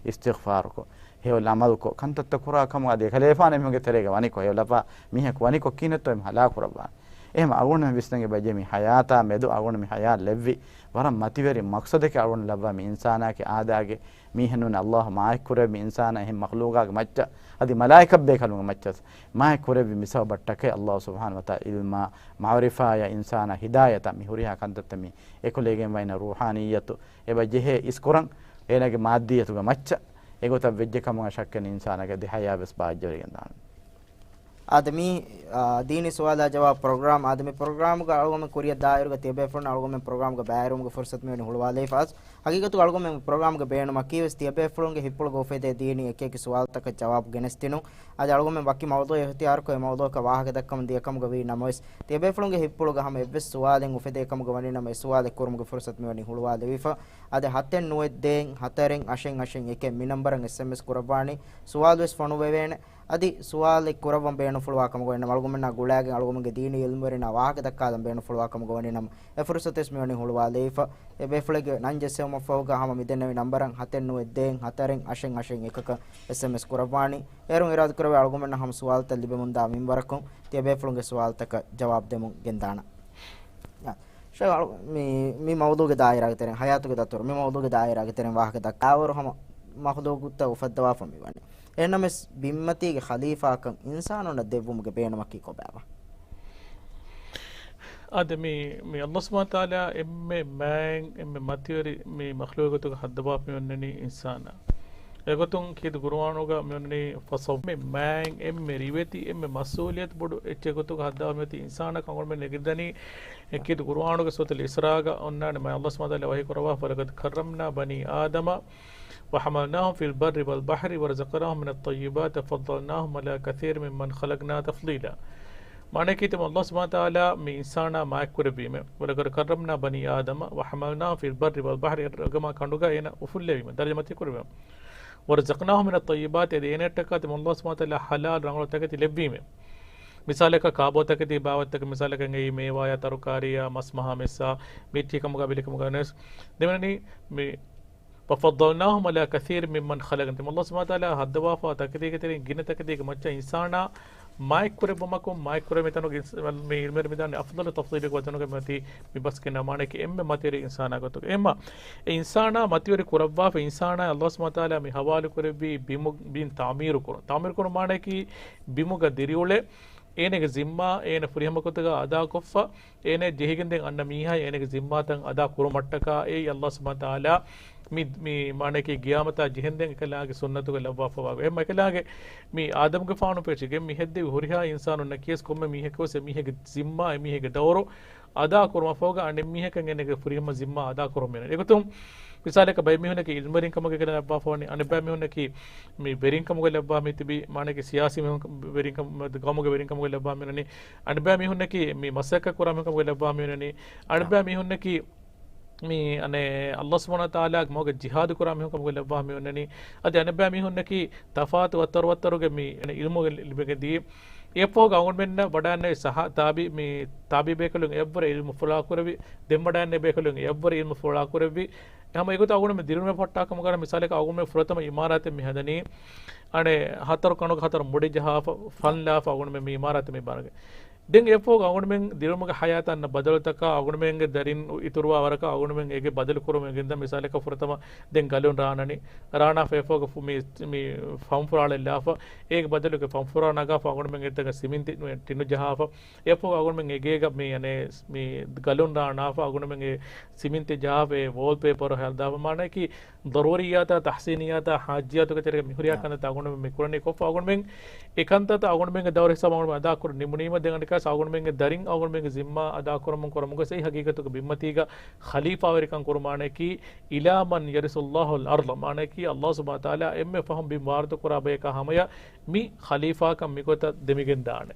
އިސްތިޣްފާރުކޮށް، ހެޔޮ ޢަމަލުކޮށް، ކަންތައްތައް ކުރާ ކަމުގަ އަދި ކަލޭފާނު އެމީހުންގެ ތެރޭގަ ވަނިކޮށް، ހެޔޮ ލަފާ މީހަކު ވަނިކޮށް ކިހިނެއްތޯ އެމީހުން ހަލާ ކުރައްވާނެ. އެހެން އަޅުގަނޑުމެން ވިސްނަން އެބަޖެހޭ މި ޙަޔާތާ މެދު އަޅުގަނޑު މި ޙަޔާތް ލެއްވި ވަރަށް މަތިވެރި މަޤްޞަދެކޭ އަޅުގަނޑު ލައްވާ މި އިންސާނާގެ އާދައިގެ މީހެއް ނޫން ﷲ މާތްކުރެއްވި އިންސާނާ އެހެން މަޚްލޫޤާގެ މައްޗަށް އަދި މަލާއިކަ ބޭކަލުންގެ މައްޗަށް މާތްކުރެއްވި މި ސަބަބަށްޓަކައި ﷲ ސުބްޙާނަހޫ ވަތަޢާލާ ޢިލްމާ، މަޢުރިފާޔާ، އިންސާނާ ހިދާޔަތާ މި ހުރިހާ ކަންތައްތައް މި އެކުލެވިގެން ވައިނަ ރޫޙާނިއްޔަތު އެބަ ޖެހޭ އިސްކުރަން އޭނާގެ މާއްދިއްޔަތުގެ މައްޗަށް. އެގޮތަށް ވެއްޖެ ކަމުގަ ޝައްކެއް ނެތް އިންސާނާގެ ދިހަޔާ ވެސް ބާއްޖަވެރިގެން ދާނެ. އާދެ މީ، އާ، ދީނީ ސުވާލާ ޖަވާބު ޕްރޮގްރާމް. އާދެ މި ޕްރޮގްރާމުގަ އަޅުގަނޑުމެން ކުރިއަށް ދާއިރުގަ ތިޔަބޭފުޅުން އަޅުގަނޑުމެން ޕްރޮގްރާމްގަ ބައިވެރިވުމުގެ ފުރުސަތު މިވަނީ ހުޅުވާލައިފަ. އަސް ހަގީގަތުގަ އަޅުގަނޑުމެން ޕްރޮގްރާމްގަ ބޭނުމަކީ ވެސް ތިޔަބޭފުޅުންގެ ހިތްޕުޅުގަ އުފެދޭ ދީނީ އެކިއެކި ސުވާލުތަކަށް ޖަވާބު ގެނެސްދިނުން. އަދި އަޅުގަނޑުމެން ވަކި މައުޟޫޢެއް އިޚްތިޔާރުކޮށް އެ މައުޟޫޢަކަށް ވާހަކަ ދައްކަމުން ދިޔަ ކަމުގަ ވީ ނަމަވެސް، ތިޔަބޭފުޅުންގެ ހިތްޕުޅުގަ ހަމަ އެއްވެސް ސުވާލެއް އުފެދޭ ކަމުގަ ވަނީ ނަމަ އެ ސުވާލެއް ކުރުމުގެ ފުރުސަތު މިވަނީ ހުޅުވާލެވިފަ. އަދި ހަތެއް ނުވައެއް ދޭއް ހަތަރެއް އަށެއް އަށެއް އެކެއް މި ނަންބަރަށް އެސްއެމްއެސް ކުރައްވާނީ. ސުވާލު ވެސް ފޮނުއްވެވޭނެ. އަދި ސުވާލެއް ކުރައްވަން ބޭނުންފުޅުވާ ކަމުގަ ވަނީ ނަމަ އަޅުގަނޑުމެންނާ ގުޅާގެން އަޅުގަނޑުމެންގެ ދީނީ ޢިލްމުވެރިންނާ ވާހަކަ ދައްކާލަން ބޭނުންފުޅުވާ ކަމުގަ ވަނީ ނަމަ އެ ފުރުސަތު ވެސް މިވަނީ ހުޅުވާލެވިފަ. އެބޭފުޅެއްގެ ނަން ޖެއްސެވުމަށްފަހުގަ ހަމަ މިދެންނެވި ނަންބަރަށް ހަތެއް ނުވައެއް ދޭއް ހަތަރެއް އަށެއް އަށެއް އެކަކަށް އެސްއެމްއެސް ކުރައްވާނީ. އޭރުން އިރާދަކުރެވޭ އަޅުގަނޑުމެންނަށް ހަމަ ސުވާލުތައް ލިބެމުންދާ މިންވަރަކުން ތިޔަބޭފުޅުންގެ ސުވާލުތަކަށް ޖަވާބު ދެމުން ގެންދާނަން. ޝައިޚް، މި، މި މައުޟޫޢުގެ ދާއިރާގެ ތެރެއިން، ޙަޔާތުގެ ދަތުރު، މި މައުޟޫޢުގެ ދާއިރާގެ ތެރެއިން ވާހަކަ ދައްކާވަރު ހަމަ މަޚްލޫޤުތައް އުފައްދަވާފަ މިވަނީ. އެހެންނަމަވެސް ބިންމަތީގެ ޚަލީފާކަން އިންސާނުންނަށް ދެއްވުމުގެ ބޭނުމަކީ ކޮބާބާ؟ އާދެ، މި، މި ﷲ ސުބްޙާނަހޫ ވަތަޢާލާ އެންމެ މާތް، އެންމެ މަތިވެރި މި މަޚްލޫޤުތަކުގެ ހައްދަވާފަ މިވަންނަނީ އިންސާނާ. އެގޮތުން ކީރިތި ޤުރުއާނުގަ މިވަންނަނީ ފަސައް މި މާތް އެންމެ ރިވެތި އެންމެ މަސްއޫލިއްޔަތު ބޮޑު އެއްޗެއް ގޮތުގަ ހައްދަވާފަ މިއޮތީ އިންސާނާ ކަންކަން މި ނެގިދަނީ. އެ ކީރިތި ޤުރުއާނުގެ ސޫރަތުލް އިސްރާގަ އޮންނާނެ މާތް ﷲ ސުބްޙާނަހޫ ވަތަޢާލާ ވަޙީ ކުރައްވާ، وَلَقَدْ كَرَّمْنَا بَنِي آدَمَ وَحَمَلْنَاهُمْ فِي الْبَرِّ وَالْبَحْرِ وَرَزَقْنَاهُمْ مِنَ الطَّيِّبَاتِ وَفَضَّلْنَاهُمْ عَلَىٰ كَثِيرٍ مِّمَّنْ خَلَقْنَا تَفْضِيلًا. މާނައަކީ ތިމަން ﷲ ސުބްޙާނަހޫ ވަތަޢާލާ މި އިންސާނާ މާތްކުރެއްވީމެ. وَلَقَدْ كَرَّمْنَا بَنِي آدَمَ وَحَمَلْنَاهُمْ فِي الْبَرِّ وَالْبَحْرِ، ރަގަމާ ކަނޑުގަ އޭނަ އުފުއްލެވީމެ، ދަރަޖަ މަތި ކުރެވީމެ. وَرَزَقْنَاهُمْ مِنَ الطَّيِّبَاتِ، އަދި އޭނައަށްޓަކާ ތިމަން ﷲ ސުބްޙާނަހޫ ވަތަޢާލާ ޙަލާލު ރަނގަޅު ތަކެތި ލެއްވީމެ. މިސާލަކަށް ކާބޯތަކެތި ބާވަތްތަކެއް، މިސާލަކަށް އެއީ މޭވާޔާ ތަރުކާރީއާ މަސް މަހާ މެއްސާ މީޓީ ކަމުގަ ބިލި ކަމުގަ ވެސް ދެމެނަނީ މި وَفَضَّلْنَاهُمْ عَلَىٰ كَثِيرٍ مِّمَّنْ خَلَقْنَا. ތިމަން ﷲ ސުބްޙާނަހޫ ވަތަޢާލާ ހައްދަވާފާ ތަކެތީގެ ތެރެއިން ގިނަ ތަކެތީގެ މައްޗަށް އިންސާނާ މާތްކުރެއްވުމަކުން، މާތްކުރެއްވި ތަނުގެ އިންސ-، މި ޢިލްމުވެރިން މިދާނެ އަފްޟަލު ތަފްޟީލެއްގެ ވަޒަނުގަ މިއޮތީ މި ބަސް ގެންނަ މާނައަކީ އެންމެ މަތިވެރި އިންސާނާ ގޮތުގަ. އެހެންމަ އެ އިންސާނާ މަތިވެރި ކުރައްވާފަ، އިންސާނާ ﷲ ސުބްޙާނަހޫ ވަތަޢާލާ މި ޙަވާލު ކުރެއްވީ ބިމު-، ބިން ތަޢުމީރު ކުރުން. ތަޢުމީރު ކުރުން މާނައަކީ ބިމުގަ ދިރިއުޅޭ އޭނަގެ ޒިންމާ އޭނަ ފުރިހަމަ ގޮތުގަ އަދާކޮށްފަ، އޭނަ ޖެހިގެންދެން އަންނަ މީހާ އޭނަގެ ޒިންމާތައް އަދާ ކުރުމަށްޓަކާ އެއީ ﷲ ސުބްޙާނަހޫ ވަތަޢާލާ މި، މި މާނައަކީ ގިޔާމަތާ ޖެހެންދެން އެކަލާނގެ ސުންނަތުގަ ލައްވާފަވާ އެހެން އެކަލާނގެ މި އާދަމުގެފާނު ފެށިގެން މި ހެއްދެވި ހުރިހާ އިންސާނުންނަކީވެސް ކޮންމެ މީހަކުވެސް އެމީހެއްގެ ޒިންމާ، އެމީހެއްގެ ދައުރު އަދާ ކުރުމަށްފަހުގަ އަނެއްމީހަކަށް އޭނަގެ ފުރިހަމަ ޒިންމާ އަދާ ކުރަމުން އެގޮތުން މިސާލަކަށް ބައެއް މީހުންނަކީ އިލްމުވެރިންކަމުގެ ލައްވާފަވަނީ، އަނެއްބައި މީހުންނަކީ މި ވެރިންކަމުގެ ލައްވާ މި ތިބި މާނައަކީ ސިޔާސީ މީހުން ވެރިންކަމު، ގައުމުގެ ވެރިންކަމުގެ ލައްވާ މިއޮންނަނީ، އަނެއްބައި މީހުންނަކީ މި މަސައްކަތް ކުރާ މީހުންކަމުގެ ލައްވާ މިއޮންނަނީ، އަނެއްބައި މީހުންނަކީ މި އަނެއް ﷲ ސުބްޙާނަހޫ ވަތަޢާލާގެ މަގުގަ ޖިހާދު ކުރާ މީހުން ކަމުގަ ލައްވާ މި އޮންނަނީ. އަދި އަނެއްބައި މީހުންނަކީ ތަފާތު ވައްތަރު ވައްތަރުގެ މި އިލްމުގެ ލިބިގެން ދިޔަ. އެއަށްފަހުގަ އަޅުގަނޑުމެންނަށް ވަޑައިގަންނަވި ސަހާ-، ތާބި-، މި ތާބީ ބޭކަލުން އެއަށްވުރެ އިލްމު ފުޅާކުރެއްވި، ދެން ވަޑައިގަންނަވި ބޭކަލުން އެއަށްވުރެ އިލްމު ފުޅާކުރެއްވި. ހަމަ އެގޮތަށް އަޅުގަނޑުމެން ދިރިއުޅުމެއް ފައްޓާ ކަމުގަ މިސާލަކަށް އަޅުގަނޑުމެން ފުރަތަމަ އިމާރާތެއް މި ހަދަނީ. އަނެއް ހަތަރު ކަނުގަ ހަތަރު މުޑި ޖަހާފަ، ފަން ލާފަ އަޅުގަނޑުމެން މި އިމާރާތެއް މި ބަނަގެ. ދެން އެއަށްފަހުގަ އަޅުގަނޑުމެން ދިރިއުޅުމުގެ ހަޔާތަށް އަންނަ ބަދަލުތަކާ، އަޅުގަނޑުމެންގެ ދަރިން އިތުރުވާ ވަރަކަށް އަޅުގަނޑުމެން އޭގެ ބަދަލު ކުރުމުން ގެންދާ މިސާލަކަށް ފުރަތަމަ ދެން ގަލުން ރާނަނީ. ރާނާފަ އެއަށްފަހުގަ ފު-، މި، މި ފަންފުރާޅެއް ލާފަ، އޭގެ ބަދަލުގެ ފަންފުރާ ނަގާފަ އަޅުގަނޑުމެން އެތަނަށް ސިމިންތި ނު-، ޓިނު ޖަހާފަ. އެއަށްފަހު އަޅުގަނޑުމެން އެގޭގަ މި އަނެއް މި ގަލުން ރާނާފަ އަޅުގަނޑުމެން އެ ސިމިންތި ޖަހާފަ އެ ވޯލް ޕޭޕަރު ހަދާފަ މާނައަކީ ޟަރޫރިއްޔާތާ ތަޙްސީނިއްޔާތާ ޙާއްޖިއްޔާތުގެ ތެރޭގަ މި ހުރިހާ ކަންތައްތައް އަޅުގަނޑުމެން މި ކުރަނީ ކޮށްފަ އަޅުގަނޑުމެން އެ ކަންތައްތައް އަޅުގަނޑުމެންގެ ދައުރު ހިސާބަށް އަޅުގަނޑުމެން އަދާކުރަން ނިމުނީމަ ދެން އަނެއްކާސް އަޅުގަނޑުމެންގެ ދަރިން އަޅުގަނޑުމެންގެ ޒިންމާ އަދާކުރަމުން ކުރަމުން ގޮސް އެއީ ހަގީގަތުގަ ބިންމަތީގަ ޚަލީފާވެރިކަން ކުރުމާނައަކީ إلى من يرث الله الأرض މާނައަކީ ﷲ ސުބްޙާނަހޫ ވަތަޢާލާ އެންމެ ފަހުން ބިން ވާރިޘު ކުރާ ބަޔަކާ ހަމަޔަށް މި ޚަލީފާކަން މިގޮތަށް ދެމިގެންދާނެ.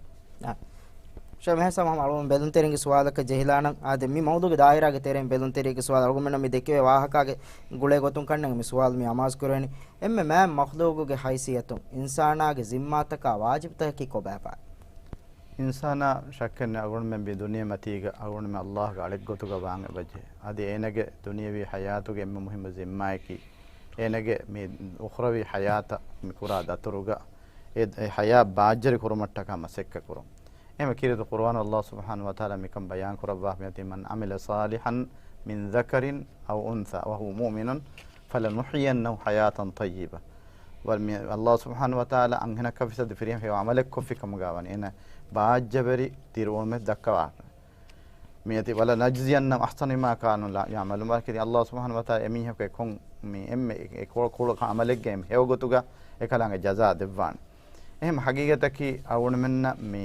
ޝޭޚް މެހެސާމް ހަމަ އަޅުގަނޑު ބެލުންތެރިންގެ ސުވާލަކަށް ޖެހިލާނަން. އާދެ، މި މައުޟޫގެ ދާއިރާގެ ތެރެއިން ބެލުންތެރިއެއްގެ ސުވާލު އަޅުގަނޑުމެންނަށް މި ދެކެވޭ ވާހަކާގެ ގުޅޭ ގޮތުން ކަންނޭނގެ މި ސުވާލު މި އަމާޒު ކުރެވެނީ. އެންމެ މާތް މަޚްލޫޤުގެ ހައިސިއްޔަތުން އިންސާނާގެ ޒިންމާތަކާ ވާޖިބުތަކަކީ ކޮބާފަ؟ އިންސާނާ ޝައްކެއް ނެތް އަޅުގަނޑުމެން މި ދުނިޔެ މަތީގަ އަޅުގަނޑުމެން ﷲގެ އަޅެއްގޮތުގަ ވާން އެބަޖެހޭ. އަދި އޭނަގެ ދުނިޔަވީ ޙަޔާތުގެ އެންމެ މުހިއްމު ޒިންމާއަކީ އޭނަގެ މި އުޚްރަވީ ޙަޔާތަށް މި ކުރާ ދަތުރުގަ އެ، އެ ޙަޔާތް ބާއްޖަވެރި ކުރުމަށްޓަކާ މަސައްކަތް ކުރުން. އެހެންވެ ކީރިތި ޤުރުއާނު ﷲ ސުބްޙާނަހޫ ވަތަޢާލާ މިކަން ބަޔާން ކުރައްވާފައި އޮތީ، من عمل صالحا من ذكر أو أنثى وهو مؤمن فلنحيينه حياة طيبة. ވަރަށް މި ﷲ ސުބްޙާނަހޫ ވަތަޢާލާ އަންހެނަކަށް ވެސް އަދި ފިރިހެން ހެޔޮ ޢަމަލެއް ކޮށްފި ކަމުގަ ވަނީ އޭނަ ބާއްޖަވެރި ދިރިއުޅުމެއް ދައްކަވާފަ. މިއޮތީ، ولنجزينهم أحسن ما كانوا يعملون. ވަރަކަށް ﷲ ސުބްޙާނަހޫ ވަތަޢާލާ އެމީހަކު އެކޮން މި އެންމެ އެ ކުޅަ، ކުޅަ ޢަމަލެއްގެ ހެޔޮ ގޮތުގަ އެކަލާނގެ ޖަޒާ ދެއްވާނެ. އެހެން ޙަޤީޤަތަކީ އަޅުގަނޑުމެންނަށް މި،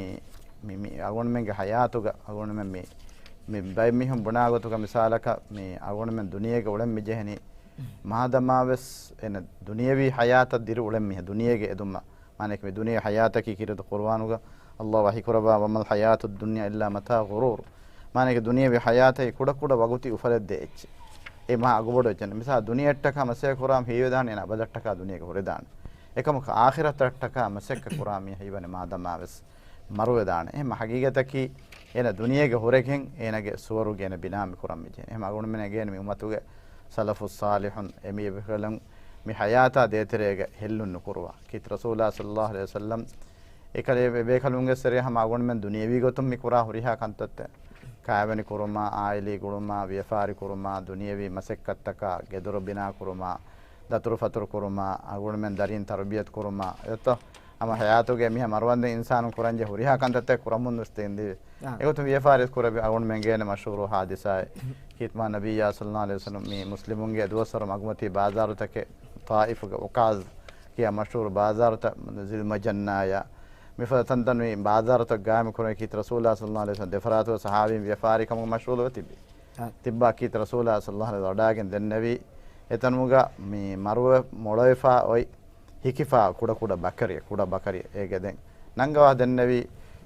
މި، މި އަޅުގަނޑުމެންގެ ޙަޔާތުގަ އަޅުގަނޑުމެން މި، މި ބައެއް މީހުން ބުނާ ގޮތުގަ މިސާލަކަށް މި އަޅުގަނޑުމެން ދުނިޔޭގަ އުޅެން މި ޖެހެނީ މާދަމާވެސް އޭނަ ދުނިޔަވީ ޙަޔާތަށް ދިރިއުޅެން މީހާ ދުނިޔޭގެ އެދުމަށް. މާނައަކީ މި ދުނިޔެ ޙަޔާތަކީ ކީރިތި ޤުރުއާނުގަ ﷲ ވަޙީ ކުރައްވާ، وما الحياة الدنيا إلا متاع الغرور. މާނައަކީ ދުނިޔެވީ ޙަޔާތަކީ ކުޑަކުޑަ ވަގުތީ އުފަލެއްދޭ އެއްޗެއް. އެ މާ އަގުބޮޑު އެއްޗެއް. މިސާލަކަށް ދުނިޔެއަށްޓަކާ މަސައްކަތް ކުރާ ހީވެދާނެ އޭނަ އަބަދަށްޓަކާ ދުނިޔޭގަ ހުރެދާނެ. އެކަމަކު އާޚިރަތަށްޓަކާ މަސައްކަތް ކުރާ މީހާ ހީވަނީ މާދަމާވެސް މަރުވެދާނެ. އެހެން ޙަޤީޤަތަކީ އޭނަ ދުނިޔޭގަ ހުރެގެން އޭނަގެ ސުވަރުގެ އޭނަ ބިނާ މި ކުރަން މި ޖެހެނީ. އެހެން އަޅުގަނޑުމެން އެނގޭނެ މި އުއްމަތުގެ ސަލަފުއް ޞާލިޙުން އެމީހުން މި ޙަޔާތާ ދޭތެރޭގަ ހެއްލުން ނުކުރުވާ. ކީރިތި ރަސޫލާ ޞައްލައްލާހު ޢަލައިހި ވަސައްލަމް އެކަލޭ ބޭކަލުންގެ ސެރޭ ހަމަ އަޅުގަނޑުމެން ދުނިޔަވީ ގޮތުން މި ކުރާ ހުރިހާ ކަންތައްތައް، ކާވެނި ކުރުމާ، އާއިލީ ގުޅުމާ، ވިޔަފާރި ކުރުމާ، ދުނިޔަވީ މަސައްކަތްތަކާ، ގެދޮރު ބިނާ ކުރުމާ، ދަތުރުފަތުރު ކުރުމާ، އަޅުގަނޑުމެން ދަރީން ތަރުބިޔަތު ކުރުމާ، އެއްތޯ؟ ހަމަ ޙަޔާތުގެ މިހާ މަރުވަންދެން އިންސާނުން ކުރަންޖެހޭ ހުރިހާ ކަންތައްތައް ކުރަމުން ވެސް ދެން ދިވެ. އާ. އެގޮތުން ވިޔަފާރި ކުރެވި އަޅުގަނޑުމެން ގޭނެ މަޝްހޫރު ޙާދިސާއެއް. ކީރިތި މާ ނަބިއްޔާ ޞައްލައްލާހު ޢަލައިހި ވަސައްލަމް މި މުސްލިމުންގެ ދުވަސްވަރު މަގުމަތީ ބާޒާރުތަކެއް ޠާއިފުގެ ޢުކާޒް ކިޔާ މަޝްހޫރު ބާޒާރުތައް ޒިލްމަޖަންނާޔާ މިފަދަ ތަންތަނުން ބާޒާރުތައް ގާއިމް ކުރަނީ ކީރިތި ރަސޫލާ ޞައްލައްލާހު ޢަލައިހި ވަސައްލަމް ދެފަރާތުގެ ޞަޙާބީން ވިޔަފާރި ކަމުގެ މަޝްޣޫލުވެ ތިބި. އާ. ތިއްބާ ކީރިތި ރަސޫލާ ޞައްލައްލާހު ޢަލައިހި ވަސައްލަމް ވަޑައިގެން ދެންނެވި އެތަނުގަ މި މަރުވެ މޮޅަވެފާ އޮތް ހިކިފާ ކުޑަކުޑަ ބަކަރިއެއް، ކުޑަ ބަކަރިއެއް އޭގެ ދެން ނަންގަވާ ދެންނެވީ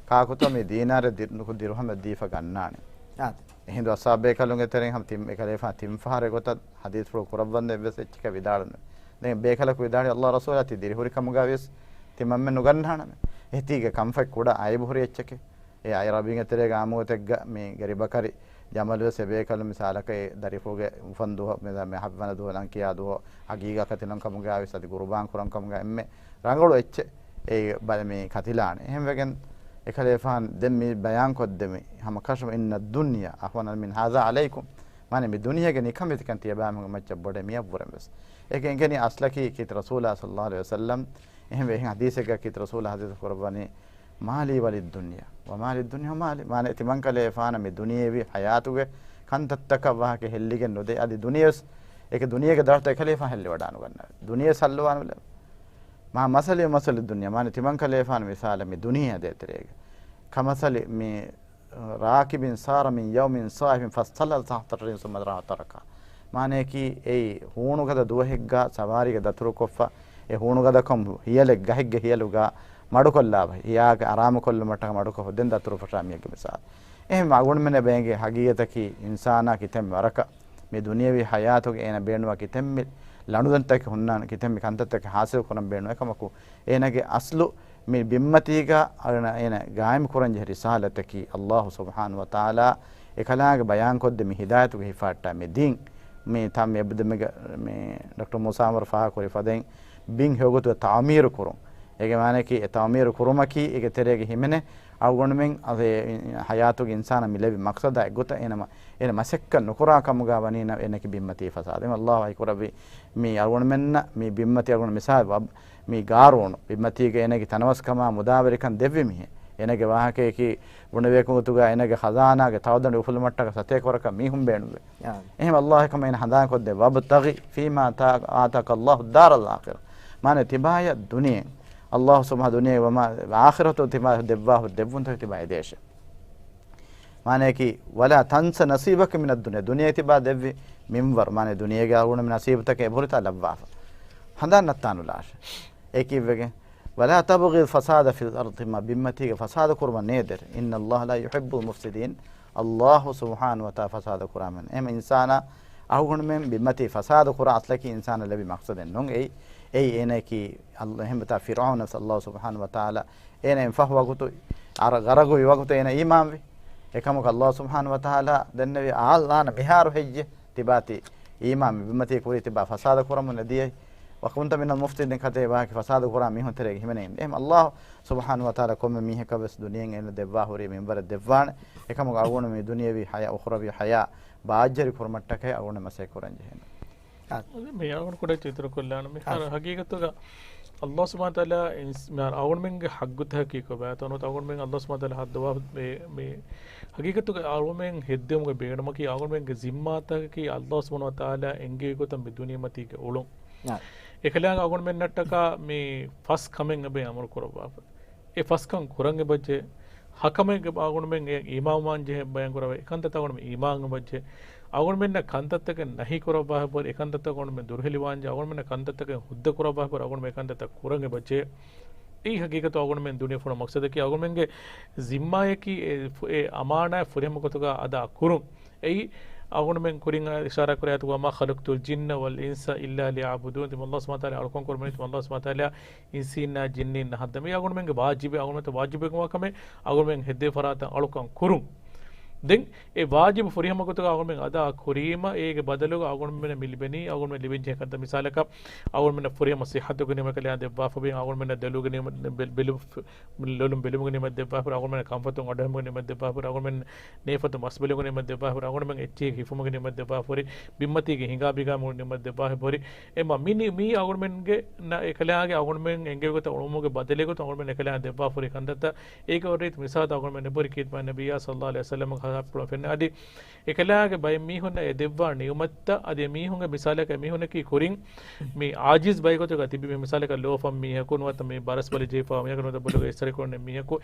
ކާކުތޯ މި ދީނާރެއް ދި-، ނުކު ދިރުހަމެއް ދީފަ ގަންނާނެ. އާ. އެހިނދު އަޞްޙާބު ބޭކަލުންގެ ތެރެއިން ހަމަ ތިން އެކަލޭފާން ތިން ފަހަރެއް ގޮތަށް ޙަދީޘްފުޅު ކުރައްވަންދެން އެއްވެސް އެއްޗެކޭ ވިދާޅުނު. ދެން ބޭކަލަކު ވިދާޅުވީ، ﷲ ރަސޫލާ ތި ދިރިހުރި ކަމުގަ ވިޔަސް ތިމަންމެ ނުގަންނާނަމޭ. އެހެތީގެ ކަންފަތް ކުޑަ އައިބު ހުރި އެއްޗެކޭ. އެ އަރަބީންގެ ތެރޭގަ އާއްމުގޮތެއްގަ މި ގަރިބަކަރި ޖަމަލުވެސް އެބޭކަލުން މިސާލަކަށް އެ ދަރިފުޅުގެ އުފަންދުވަހު މި ހަތްވަނަ ދުވަހު ނަންކިޔާ ދުވަހު ޙަޤީޤަތް ކަތިލުން ކަމުގަ ވިޔަސް އަދި ގުރުބާން ކުރަން ކަމުގަ އެންމެ ރަނގަޅު އެއްޗެއް އެ ބަލަ މި ކަތިލާނެ. އެހެންވެގެން އެކަލޭފާން ދެން މި ބަޔާން ކޮށްދެމި ހަމަ ކަށަވަރު إن الدنيا أهون من هذا عليكم. މާނަ މި ދުނިޔޭގެ ނިކަމެތިކަން ތިޔަބައިމީހުންގެ މައްޗަށް ބޮޑޭ މިއަށްވުރެން ވެސް. އޭގެ އެނގެނީ އަސްލަކީ ކީރިތި ރަސޫލާ ޞައްލައްލާހު ޢަލައިހި ވަސައްލަމް. އެހެންވެ އެހެން ޙަދީޘެއްގަ ކީރިތި ރަސޫލާ ޙަދީޘް ކުރައްވަނީ، ما لي وللدنيا وما للدنيا ما لي. މާނަ ތިމަންކަލޭފާނަށް މި ދުނިޔެވީ ޙަޔާތުގެ ކަންތައްތަކަށް ވާހަކަ ހެއްލިގެން ނުދޭ. އަދި ދުނިޔެވެސް އޭގެ ދުނިޔޭގެ ދަށުތައް އެކަލޭފާން ހެއްލިވަޑާނުގަންނަވާ. ދުނިޔެ ސައްލުވާނުލެވޭ. މާ މަސަލި މަސަލި ދުނިޔެ. މާނަ ތިމަން ކަލޭފާނު މިސާލަށް މި ދުނިޔެ ދޭތެރޭގެ. ކަމަސަލި މި ރާކިބިން ސާރަ މިން ޔައުމިން ސާހިބިން ފަސްތަލަ ތަހްތަ ރިން ސުމަ ރާ ތަރަކަ. މާނަޔަކީ އެއީ ހޫނުގަދަ ދުވަހެއްގަ ސަވާރީގަ ދަތުރުކޮށްފަ، އެ ހޫނުގަދަކޮށް ހިޔަލެއް ގަހެއްގެ ހިޔަލުގަ މަޑުކޮށްލާފަ، ހިޔާގެ އަރާމުކޮށްލުމަށްޓަކަ މަޑުކޮށް ދެން ދަތުރުފަށާ މީހެއްގެ މިސާލު. އެހެން އަޅުގަނޑުމެންނަށް ބޭނގޭ ހަގީގަތަކީ އިންސާނާ ކިތަންމެ ވަރަކަށް މި ދުނިޔެވީ ހަޔާތުގެ އޭނަ ބޭނުންވާ ކިތަންމެ ލަނޑުދަނޑުތަކެއް ހުންނާނެ، ކިތަންމެ ކަންތައްތަކެއް ހާސިލް ކުރަން ބޭނުން. އެކަމަކު އޭނަގެ އަސްލު މި ބިންމަތީގަ އޭނަ ގާއިމް ކުރަން ޖެހޭ ރިސާލަތަކީ އައްލާހު ސުބްޙާނަހު ވަތަޢާލާ އެކަލާނގެ ބަޔާންކޮށްދޭ މި ހިދާޔަތުގެ ހިފަހައްޓާ މި ދީން. މި ތަން މި އެބަދެމެގަ މި ޑޮކްޓަރ މޫސާ އަންވަރު ފާހަގަކުރި ފަދައިން ބިން ހެޔޮގޮތުގަ ތަޢުމީރު ކުރުން. އޭގެ މާނައަކީ އެ ތަޢުމީރު ކުރުމަކީ އޭގެ ތެރޭގަ ހިމެނޭ އަޅުގަނޑުމެން އަދި ހަޔާތުގެ އިންސާނާ މި ލެއްވި މަޤްޞަދާ އެއްގޮތަށް އޭނަ މަ-، އޭނަ މަސައްކަތް ނުކުރާ ކަމުގަ ވަނީނަމަ އޭނައަކީ ބިންމަތީ ފަސާދަ. އައްލާހު ވަޙީ ކުރެއްވި މި އަޅުގަނޑުމެންނަށް މި ބިންމަތީ އަޅުގަނޑު މިސާލު ވަ-، މި ގާރޫނު ބިންމަތީގަ އޭނަގެ ތަނަވަސްކަމާ މުދާވެރިކަން ދެއްވި މީހެއް. އޭނަގެ ވާހަކަޔަކީ ބުނެވޭ ގޮތުގަ އޭނަގެ ޚަޒާނާގެ ތަޅުދަނޑި އުފުލުމަށްޓަކަ ސަތޭކަ ވަރަކަށް މީހުން ބޭނުންވޭ. އާ. އެހެން އައްލާހު އެކަމަށް އޭނަ ހަނދާންކޮށްދޭ، "وَابْتَغِ فِيمَا آتَاكَ اللَّهُ الدَّارَ الْآخِرَةَ." މާނަ ތިބާޔަށް ދުނިޔެ، އައްލާހު ސުބްޙާނަހު ދުނިޔެ ވަމާ އާޚިރަތު ތިބާ ދެއްވާ ދެއްވުންތަކެއް ތިބާ އެދޭށޭ. މާނައަކީ، "وَلَا تَنْسَ نَصِيبَكَ مِنَ الدُّنْيَا." ދުނިޔެ ތިބާ ދެއްވި މިންވަރު، މާނަ ދުނިޔޭގެ އަޅުގަނޑު ނަސީބުތަކެއް އެބަހުރިތާ ލައްވާފަ. ހަނދާން ނައްތާނުލާށޭ. އެކިއްވެގެން، "وَلَا تَبْغِ الْفَسَادَ فِي الْأَرْضِ." މަ ބިންމަތީގަ ފަސާދަ ކުރުމަށް ނޭދެރެ. "إِنَّ اللَّهَ لَا يُحِبُّ الْمُفْسِدِينَ." އައްލާހު ސުބްޙާނަހު ވަތަޢާލާ ފަސާދަ ކުރާމެން. އެހެން އިންސާނާ އަހުގަނޑުމެން ބިންމަތީ ފަސާދަ ކުރާ އަސްލަކީ އިންސާނާ ލެއްވި މަޤްޞަދެއް ނޫން. އެއީ، އެއީ އޭނައަކީ އައްލާ، އެހެން ބަތާ ފިރްޢައުނަ ވެސް އައްލާހު ސުބްޙާނަހު ވަތަޢާލާ އޭނަ އެންފަހު ވަގުތު އަރަ ގަރަގުވި ވަގުތު އޭނަ އީމާންވި. އެކަމަކު އައްލާހު ސުބްޙާނަހު ވަތަޢާލާ ދެންނެވި އާލާނަ މިހާރު ހެއްޔޭ ތިބާތި އީމާން ބިންމަތީ ކުރީ ތިބާ ފަސާދަ ކުރަމުން ނެދިޔައީ. "وَكُنْتَ مِنَ الْمُفْسِدِينَ" ކަތޭ ވާހަކަ ފަސާދަ ކުރާ މީހުން ތެރޭގަ ހިމެނޭ. އެހެން އައްލާހު ސުބްޙާނަހު ވަތަޢާލާ ކޮންމެ މީހަކަށް ވެސް ދުނިޔެއިން އޭނަ ދެއްވާ ހުރީ މިންވަރެއް ދެއްވާނެ. އެކަމަކު އަޅުގަނޑު މި ދުނިޔެވީ ޙަޔާ، އުޚްރަވީ ޙަޔާ ބާއްޖަވެރި ކުރުމަށްޓަކައި އަޅުގަނޑު މަސައްކަތް ކުރަން ޖެހޭނެ. އާ. މި އަޅުގަނޑު ކުޑައެއްޗެއް އިތުރު ކޮށްލާނަން. މިހާރު އާ. ހަގީގަތުގަ އައްލާހު ސުބްޙާނަހު ވަތަޢާލާ އިންސް-، މިހާރު އަޅުގަނޑުމެންގެ ހައްގުތަކަކީ ކޮބާތޯ ނުވަތަ އަޅުގަނޑުމެން އައްލާހު ސުބްޙާނަހު ވަތަޢާލާ ހައްދަވާ މި، މި ހަގީގަތުގަ އަޅުގަނޑުމެން ހެއްދެވުމުގެ ބޭނުމަކީ އަޅުގަނޑުމެންގެ ޒިންމާތަކަކީ އައްލާހު ސުބްޙާނަހު ވަތަޢާލާ އެންގެވި ގޮތަށް މި ދުނިޔެމަތީގަ އުޅުން. އާ. އެކަލާނގެ އަޅުގަނޑުމެންނަށްޓަކާ މި ފަސް ކަމެއް އެބަ އަމުރު ކުރައްވާފަ. އެ ފަސްކަން ކުރަން އެބަޖެހޭ. ހަކަމެއްގެ އަޅުގަނޑުމެން އެ އީމާންވާން ޖެހޭ ބަޔަން ކުރައްވާ އެ ކަންތައްތައް އަޅުގަނޑުމެން އީމާން އެބަޖެހޭ. އަޅުގަނޑުމެންނަށް ކަންތައްތަކެއް ނަހީ ކުރައްވާފަ އެ ކަންތައްތަކުން އަޅުގަނޑުމެން ދުރުހެލިވާން ޖެހޭ. އަޅުގަނޑުމެންނަށް ކަންތައްތައް ކުރަން އެބަޖެހޭ. އެއީ ހަގީގަތު އަޅުގަނޑުމެން ދުނިޔެ ފޮނު މަޤްޞަދަކީ އަޅުގަނޑުމެންގެ ޒިންމާއަކީ އެ ފު-، އެ އަމާނާތް ފުރިހަމަ ގޮތުގަ އަދާ ކުރުން. އެއީ އަޅުގަނޑުމެން ކުރިން އިޝާރާތް ކުރި އާޔަތުގަ "وَمَا خَلَقْتُ الْجِنَّ وَالْإِنْسَ إِلَّا لِيَعْبُدُونِ." ތިމަން އައްލާހު ސުބްޙާނަހު ވަތަޢާލާ އަޅުކަން ކުރަމުން، ތިމަން އައްލާހު ސުބްޙާނަހު ވަތަޢާލާ އިންސީންނާ ޖިންނީންނާ ހައްދަވަނީ އަޅުގަނޑުމެންގެ ވާޖިބެއް، އަޅުގަނޑުމެން ވާޖިބެއް ކަމަށް އަޅުގަނޑުމެން ހެއްދެވި ފަރާތަށް އަޅުކަން ކުރުން. ދެން އެ ވާޖިބު ފުރިހަމަ ގޮތުގަ އަޅުގަނޑުމެން އަދާ ކުރީމަ، އޭގެ ބަދަލުގަ އަޅުގަނޑުމެންނަށް މި ލިބެނީ، އަޅުގަނޑުމެން ލިބެންޖެހޭ ކަންތައް. މިސާލަކަށް، އަޅުގަނޑުމެންނަށް ފުރިހަމަ ޞިއްޙަތުގެ ނިޢުމަތް ކަލާނގެ ދެއްވާފަ ބޭނުން، އަޅުގަނޑުމެންނަށް ދެލުގެ ނިޢުމަތް، ބެ-، ބެލު-، ލޮލުން ބެލުމުގެ ނިޢުމަތް ދެއްވާފަ، އަޅުގަނޑުމެންނަށް ކަންފަތުން އަޑުއެހުމުގެ ނިޢުމަތް ދެއްވާފަ، އަޅުގަނޑުމެން ނޭފަތުން މަސް ބެލުމުގެ ނިޢުމަތް ދެއްވާފަ، އަޅުގަނޑުމެން އެއްޗެހި ހިފުމުގެ ނިޢުމަތް ދެއްވާފަ، ހުރި ބިންމަތީގެ ހިނގާބިނގާ ނިޢުމަތް ދެއްވާފަ ހުރި. އެމަ މި ނި-، މީ އަޅުގަނޑުމެންގެ ނަ-، އެކަލާނގެ އަޅުގަނޑުމެން އެންގެވި ގޮތަށް އުޅުމުގެ ބަދަލެއް ގޮތަށް އަޅުގަނޑުމެން އެކަލާނގެ ދެއްވާފަ ހުރި ކަންތައްތައް. އޭގެ ވަރަށް ރީތި މިސާލު އަޅުގަނޑުމެން އެބަހުރި ކީރިތި މާތް ނަބިއްޔާ ޞައްލައްލާހު ޢަލައިހި ވަސައްލަމަ ހަސާބުކުރަން ފެންނަ އަދި، އެކަލާނގެ ބައެއް މީހުންނަށް އެ ދެއްވާ ނިޢުމަތްތައް އަދި އެ މީހުންގެ މިސާލަކަށް އެ މީހުންނަކީ ކުރިން މި ޢާޖިޒް ބައެއް ގޮތުގަ ތިބި މި މިސާލަކަށް ލޯފަން މީހަކު ނުވަތަ މި ބަރަސް ބަލި ޖެހިފަ މީހަކު ނުވަތަ ބޮލުގަ އެއްސަރެ ކުރަން މީހަކު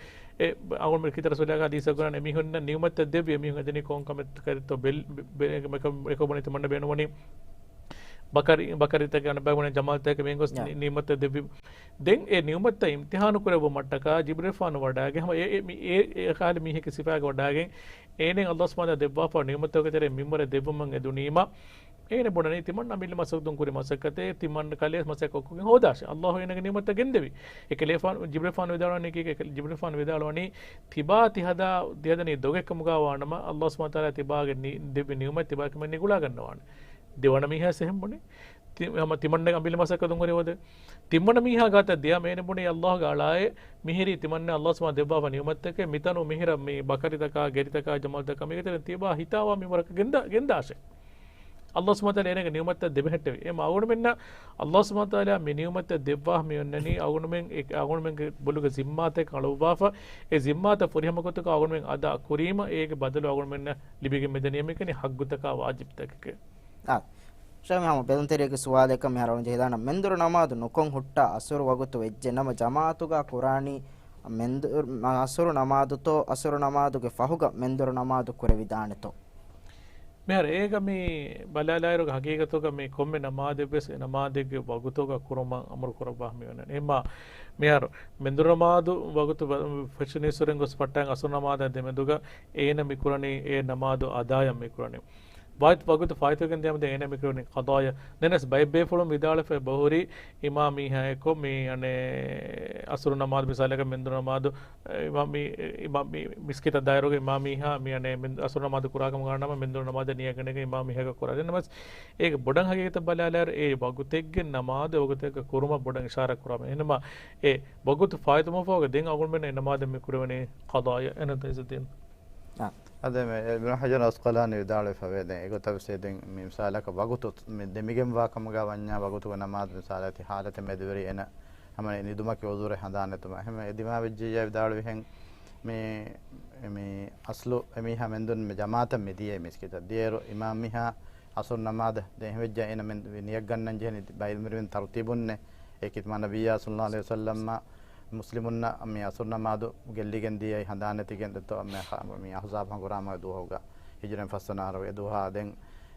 އެ އަޅުގަނޑު ކީރިތި ރަސޫލާގެ ޙަދީޘް އަށް ގުނަން އެ މީހުންނަށް ނިޢުމަތްތައް ދެއްވި އެ މީހުން އެދެނީ ކޮން ކަމެއް ކަރިތޯ ބެލް-، ބެ-، އެކަ-، އެކަ-، އެކަ ބުނި ތިމަންނަ ބޭނުންވަނީ ބަކަރި، ބަކަރިތަކެއް އަނެއްބައި ބުނި ޖަމާލްތަކެއް މީހުން ގޮސް ޔާ. ނި-، ނިޢުމަތްތައް ދެއްވި. ދެން އެ ނިޢުމަތްތައް އިމްތިޙާނު ކުރެއްވުމަށްޓަކާ ޖިބްރީލް ފާނު ވަޑައިގެން ހަމަ އެ، އެ، މި-، އެ، އެ ކަހަލަ މީހެއްގެ ސިފާގަ ވަޑައިގެން އޭނައަށް އައްލާހު ސުބްޙާނަހު ވަތަޢާލާ ދެއްވާފަ ނިޢުމަތްތަކުގެ ތެރެއިން މިންވަރެއް ދެއްވުމަށް އެ ދުނީމަ، އޭނަ ބުނަނީ ތިމަން އަމިއްލަ މަސައްކަތުން ކުރި މަސައްކަތެއް ތިމަން ކަލޭ މަސައްކަތް ކޮށްގެން ހޯދާށޭ. އައްލާހު އޭނަގެ ނިޢުމަތްތައް ގެންދެވި. އެކަލޭފާނު، ޖިބްރީލް ފާނު ވިދާޅުވަނީ ކީކޭ؟ ޖިބްރީލް ފާނު ވިދާޅުވަނީ ތިބާ ތި ހަދާ، ތި ހަދަނީ ދޮގެއް ކަމުގަ ވާނަމަ، އައްލާހު ސުބްޙާނަހު ވަތަޢާލާ ތިބާގެ ނި-، ދެއްވި ނިޢުމަތް ތިބާ ކަމެއް ނިގުޅާގަންނަވާނެ. ދެވަނަ މީހާ ސެހެން ބުނި. ތި-، ހަމަ ތިމަންނަ އަމިއްލަ މަސައްކަތުން ހުރި ހޯދޭ. ތިމަންނަ މީހާ ގާތަށް ދިޔަ މޭނެ ބުނީ އައްލާހުގެ އަޅާއޭ، މިހިރީ ތިމަންނަ އައްލާހު ސުބްޙާނަހު ދެއްވާފަ ނިޢުމަތްތަކެއް މިތަނު މިހިރަ މި ބަކަރިތަކާ، ގެރިތަކާ، ޖަމާލްތަކާ މީގެ ތެރެއިން ތިބާ ހިތާވާ މިންވަރަކަށް ގެންދާ-، ގެންދާށޭ. އައްލާހު ސުބްޙާނަހު ވަތަޢާލާ އޭނަގެ ނިޢުމަތްތައް ދެބެހެއްޓެވި. އެ މަ އަޅުގަނޑުމެންނަށް އައްލާހު ސުބްޙާނަހު ވަތަޢާލާ މި ނިޢުމަތްތައް ދެއްވާ މި އޮންނަނީ އަޅުގަނޑުމެން އެ-، އަޅުގަނޑުމެންގެ ބޮލުގެ ޒިންމާތަކަށް އަޅުއްވާފަ، އެ ޒިންމާތައް ފުރިހަމަ ގޮތަކަށް އަޅުގަނޑުމެން އަދާ ކުރީމަ އޭގެ ބަދަލު އަޅުގަނޑުމެންނަށް ލިބިގެން މިދަނީ މިކަނި ހައްގުތަކާ ވާޖިބްތަކެކޭ. އާ، ޝަމި ހަމަ ބެލުންތެރިޔަކު ސުވާލެއް ކަމެއް އަޅުން ޖެހިލާނަ، މެންދުރު ނަމާދު ނުކޮން ހުއްޓާ އަސުރު ވަގުތު ވެއްޖެ ނަމަ، ޖަމާއަތުގަ ކުރާނީ މެންދުރު، އަސުރު ނަމާދުތޯ، އަސުރު ނަމާދުގެ ފަހުގަ މެންދުރު ނަމާދު ކުރެވިދާނެތޯ؟ މިހާރު އޭގަ މި ބަލާލާއިރުގަ ހަގީގަތުގަ މި ކޮންމެ ނަމާދެއްވެސް އެ ނަމާދެއްގެ ވަގުތުގަ ކުރުމަށް އަމުރު ކުރައްވާ މިވަނީ. އެމާ މިހާރު މެންދުރު ނަމާދު ވަގުތު ފެށުނީއްސުރެން ގޮސް ފައްޓާ އަސުރު ނަމާދާ ދެމެދުގަ އޭނަ މި ކުރަނީ އެ ނަމާދު އަދާޔަށް މި ކުރަނީ. ވަގުތު، ވަގުތު ފާއިތުވެގެން ދިޔަމަދެ އޭނަ މިކުރަނީ ޤަޟާޔަށް. ދެންވެސް ބައެއް ބޭފުޅުން ވިދާޅުވެފަ އެބަހުރި އިމާމީހާއެކު މި އަނެއް އަސުރު ނަމާދު މިސާލަކަށް މެންދުރު ނަމާދު، އެ، އިމާ މި، އިމާ މި މިސްކިތަށް ދާއިރުގަ އިމާމީހާ މި އަނެއް މެން، އަސުރު ނަމާދު ކުރާ ކަމުގަ ނަމަ މެންދުރު ނަމާދަށް ނިޔަތް ގަނެގެން އިމާމީހާގަ ކުރާ. ދެންވެސް އޭގެ ބޮޑަށް ހަގީގަތަށް ބަލާލާއިރު އެ ވަގުތެއްގެ ނަމާދު އެ ވަގުތެއްގަ ކުރުމަށް ބޮޑަށް އިޝާރާތް ކުރާމެ. އެހެންނަމަ އެ ވަގުތު ފާއިތުވުމަށްފަހުގަ ދެން އަޅުގަނޑުމެން އެ ނަމާދެއް މި ކުރެވެނީ ޤަޟާޔަށް. އެނަތަ އިޒުއްދީން. އާ. އަދެ މެ އިބްނު ޙަޖަރު އަސްޤަލާނީ ވިދާޅުވެފަވޭ، ދެން އެގޮތަށް ވެސް ދެން މި މިސާލަކަށް ވަގުތު މި ދެމިގެންވާ ކަމުގަ ވަންޏާ ވަގުތުގެ ނަމާދު މިސާލަކަށް ތި ހާލަތެއް މެދުވެރި އޭނަ ހަމަ ނިދުމަކީ ޢުޛުރެއް ހަނދާން ނެތުމަށް. އެހެންވެ އެ ދިމާވެއްޖިއްޔާ ވިދާޅުވިހެން މި، މި އަސްލު އެމީހާ މެންދުން މި ޖަމާޢަތަށް މި ދިޔައީ މިސްކިތަށް. ދިޔައިރު އިމާމް މީހާ އަސުރު ނަމާދަށް ދެން ހެވެއްޖެ އޭނަ މެން ނިޔަތް ގަންނަން ޖެހެނީ ބައި އިލްމުވެރިން ތަރުތީބުންނޭ. އެ ކިތް މާ ނަބިއްޔާ ޞައްލައްލާހު ޢަލައިހި ވަސައްލަމް މުސްލިމުންނަށް މި އަސުރު ނަމާދު ގެއްލިގެން ދިޔައީ ހަނދާން ނެތިގެން ދެއްތޯ މި އަހް-، މި އަޙްޒާބް ހަނގުރާމަ ދުވަހުގަ ހިޖުރައިން ފަސްވަނަ އަހަރުގެ ދުވަހާ ދެން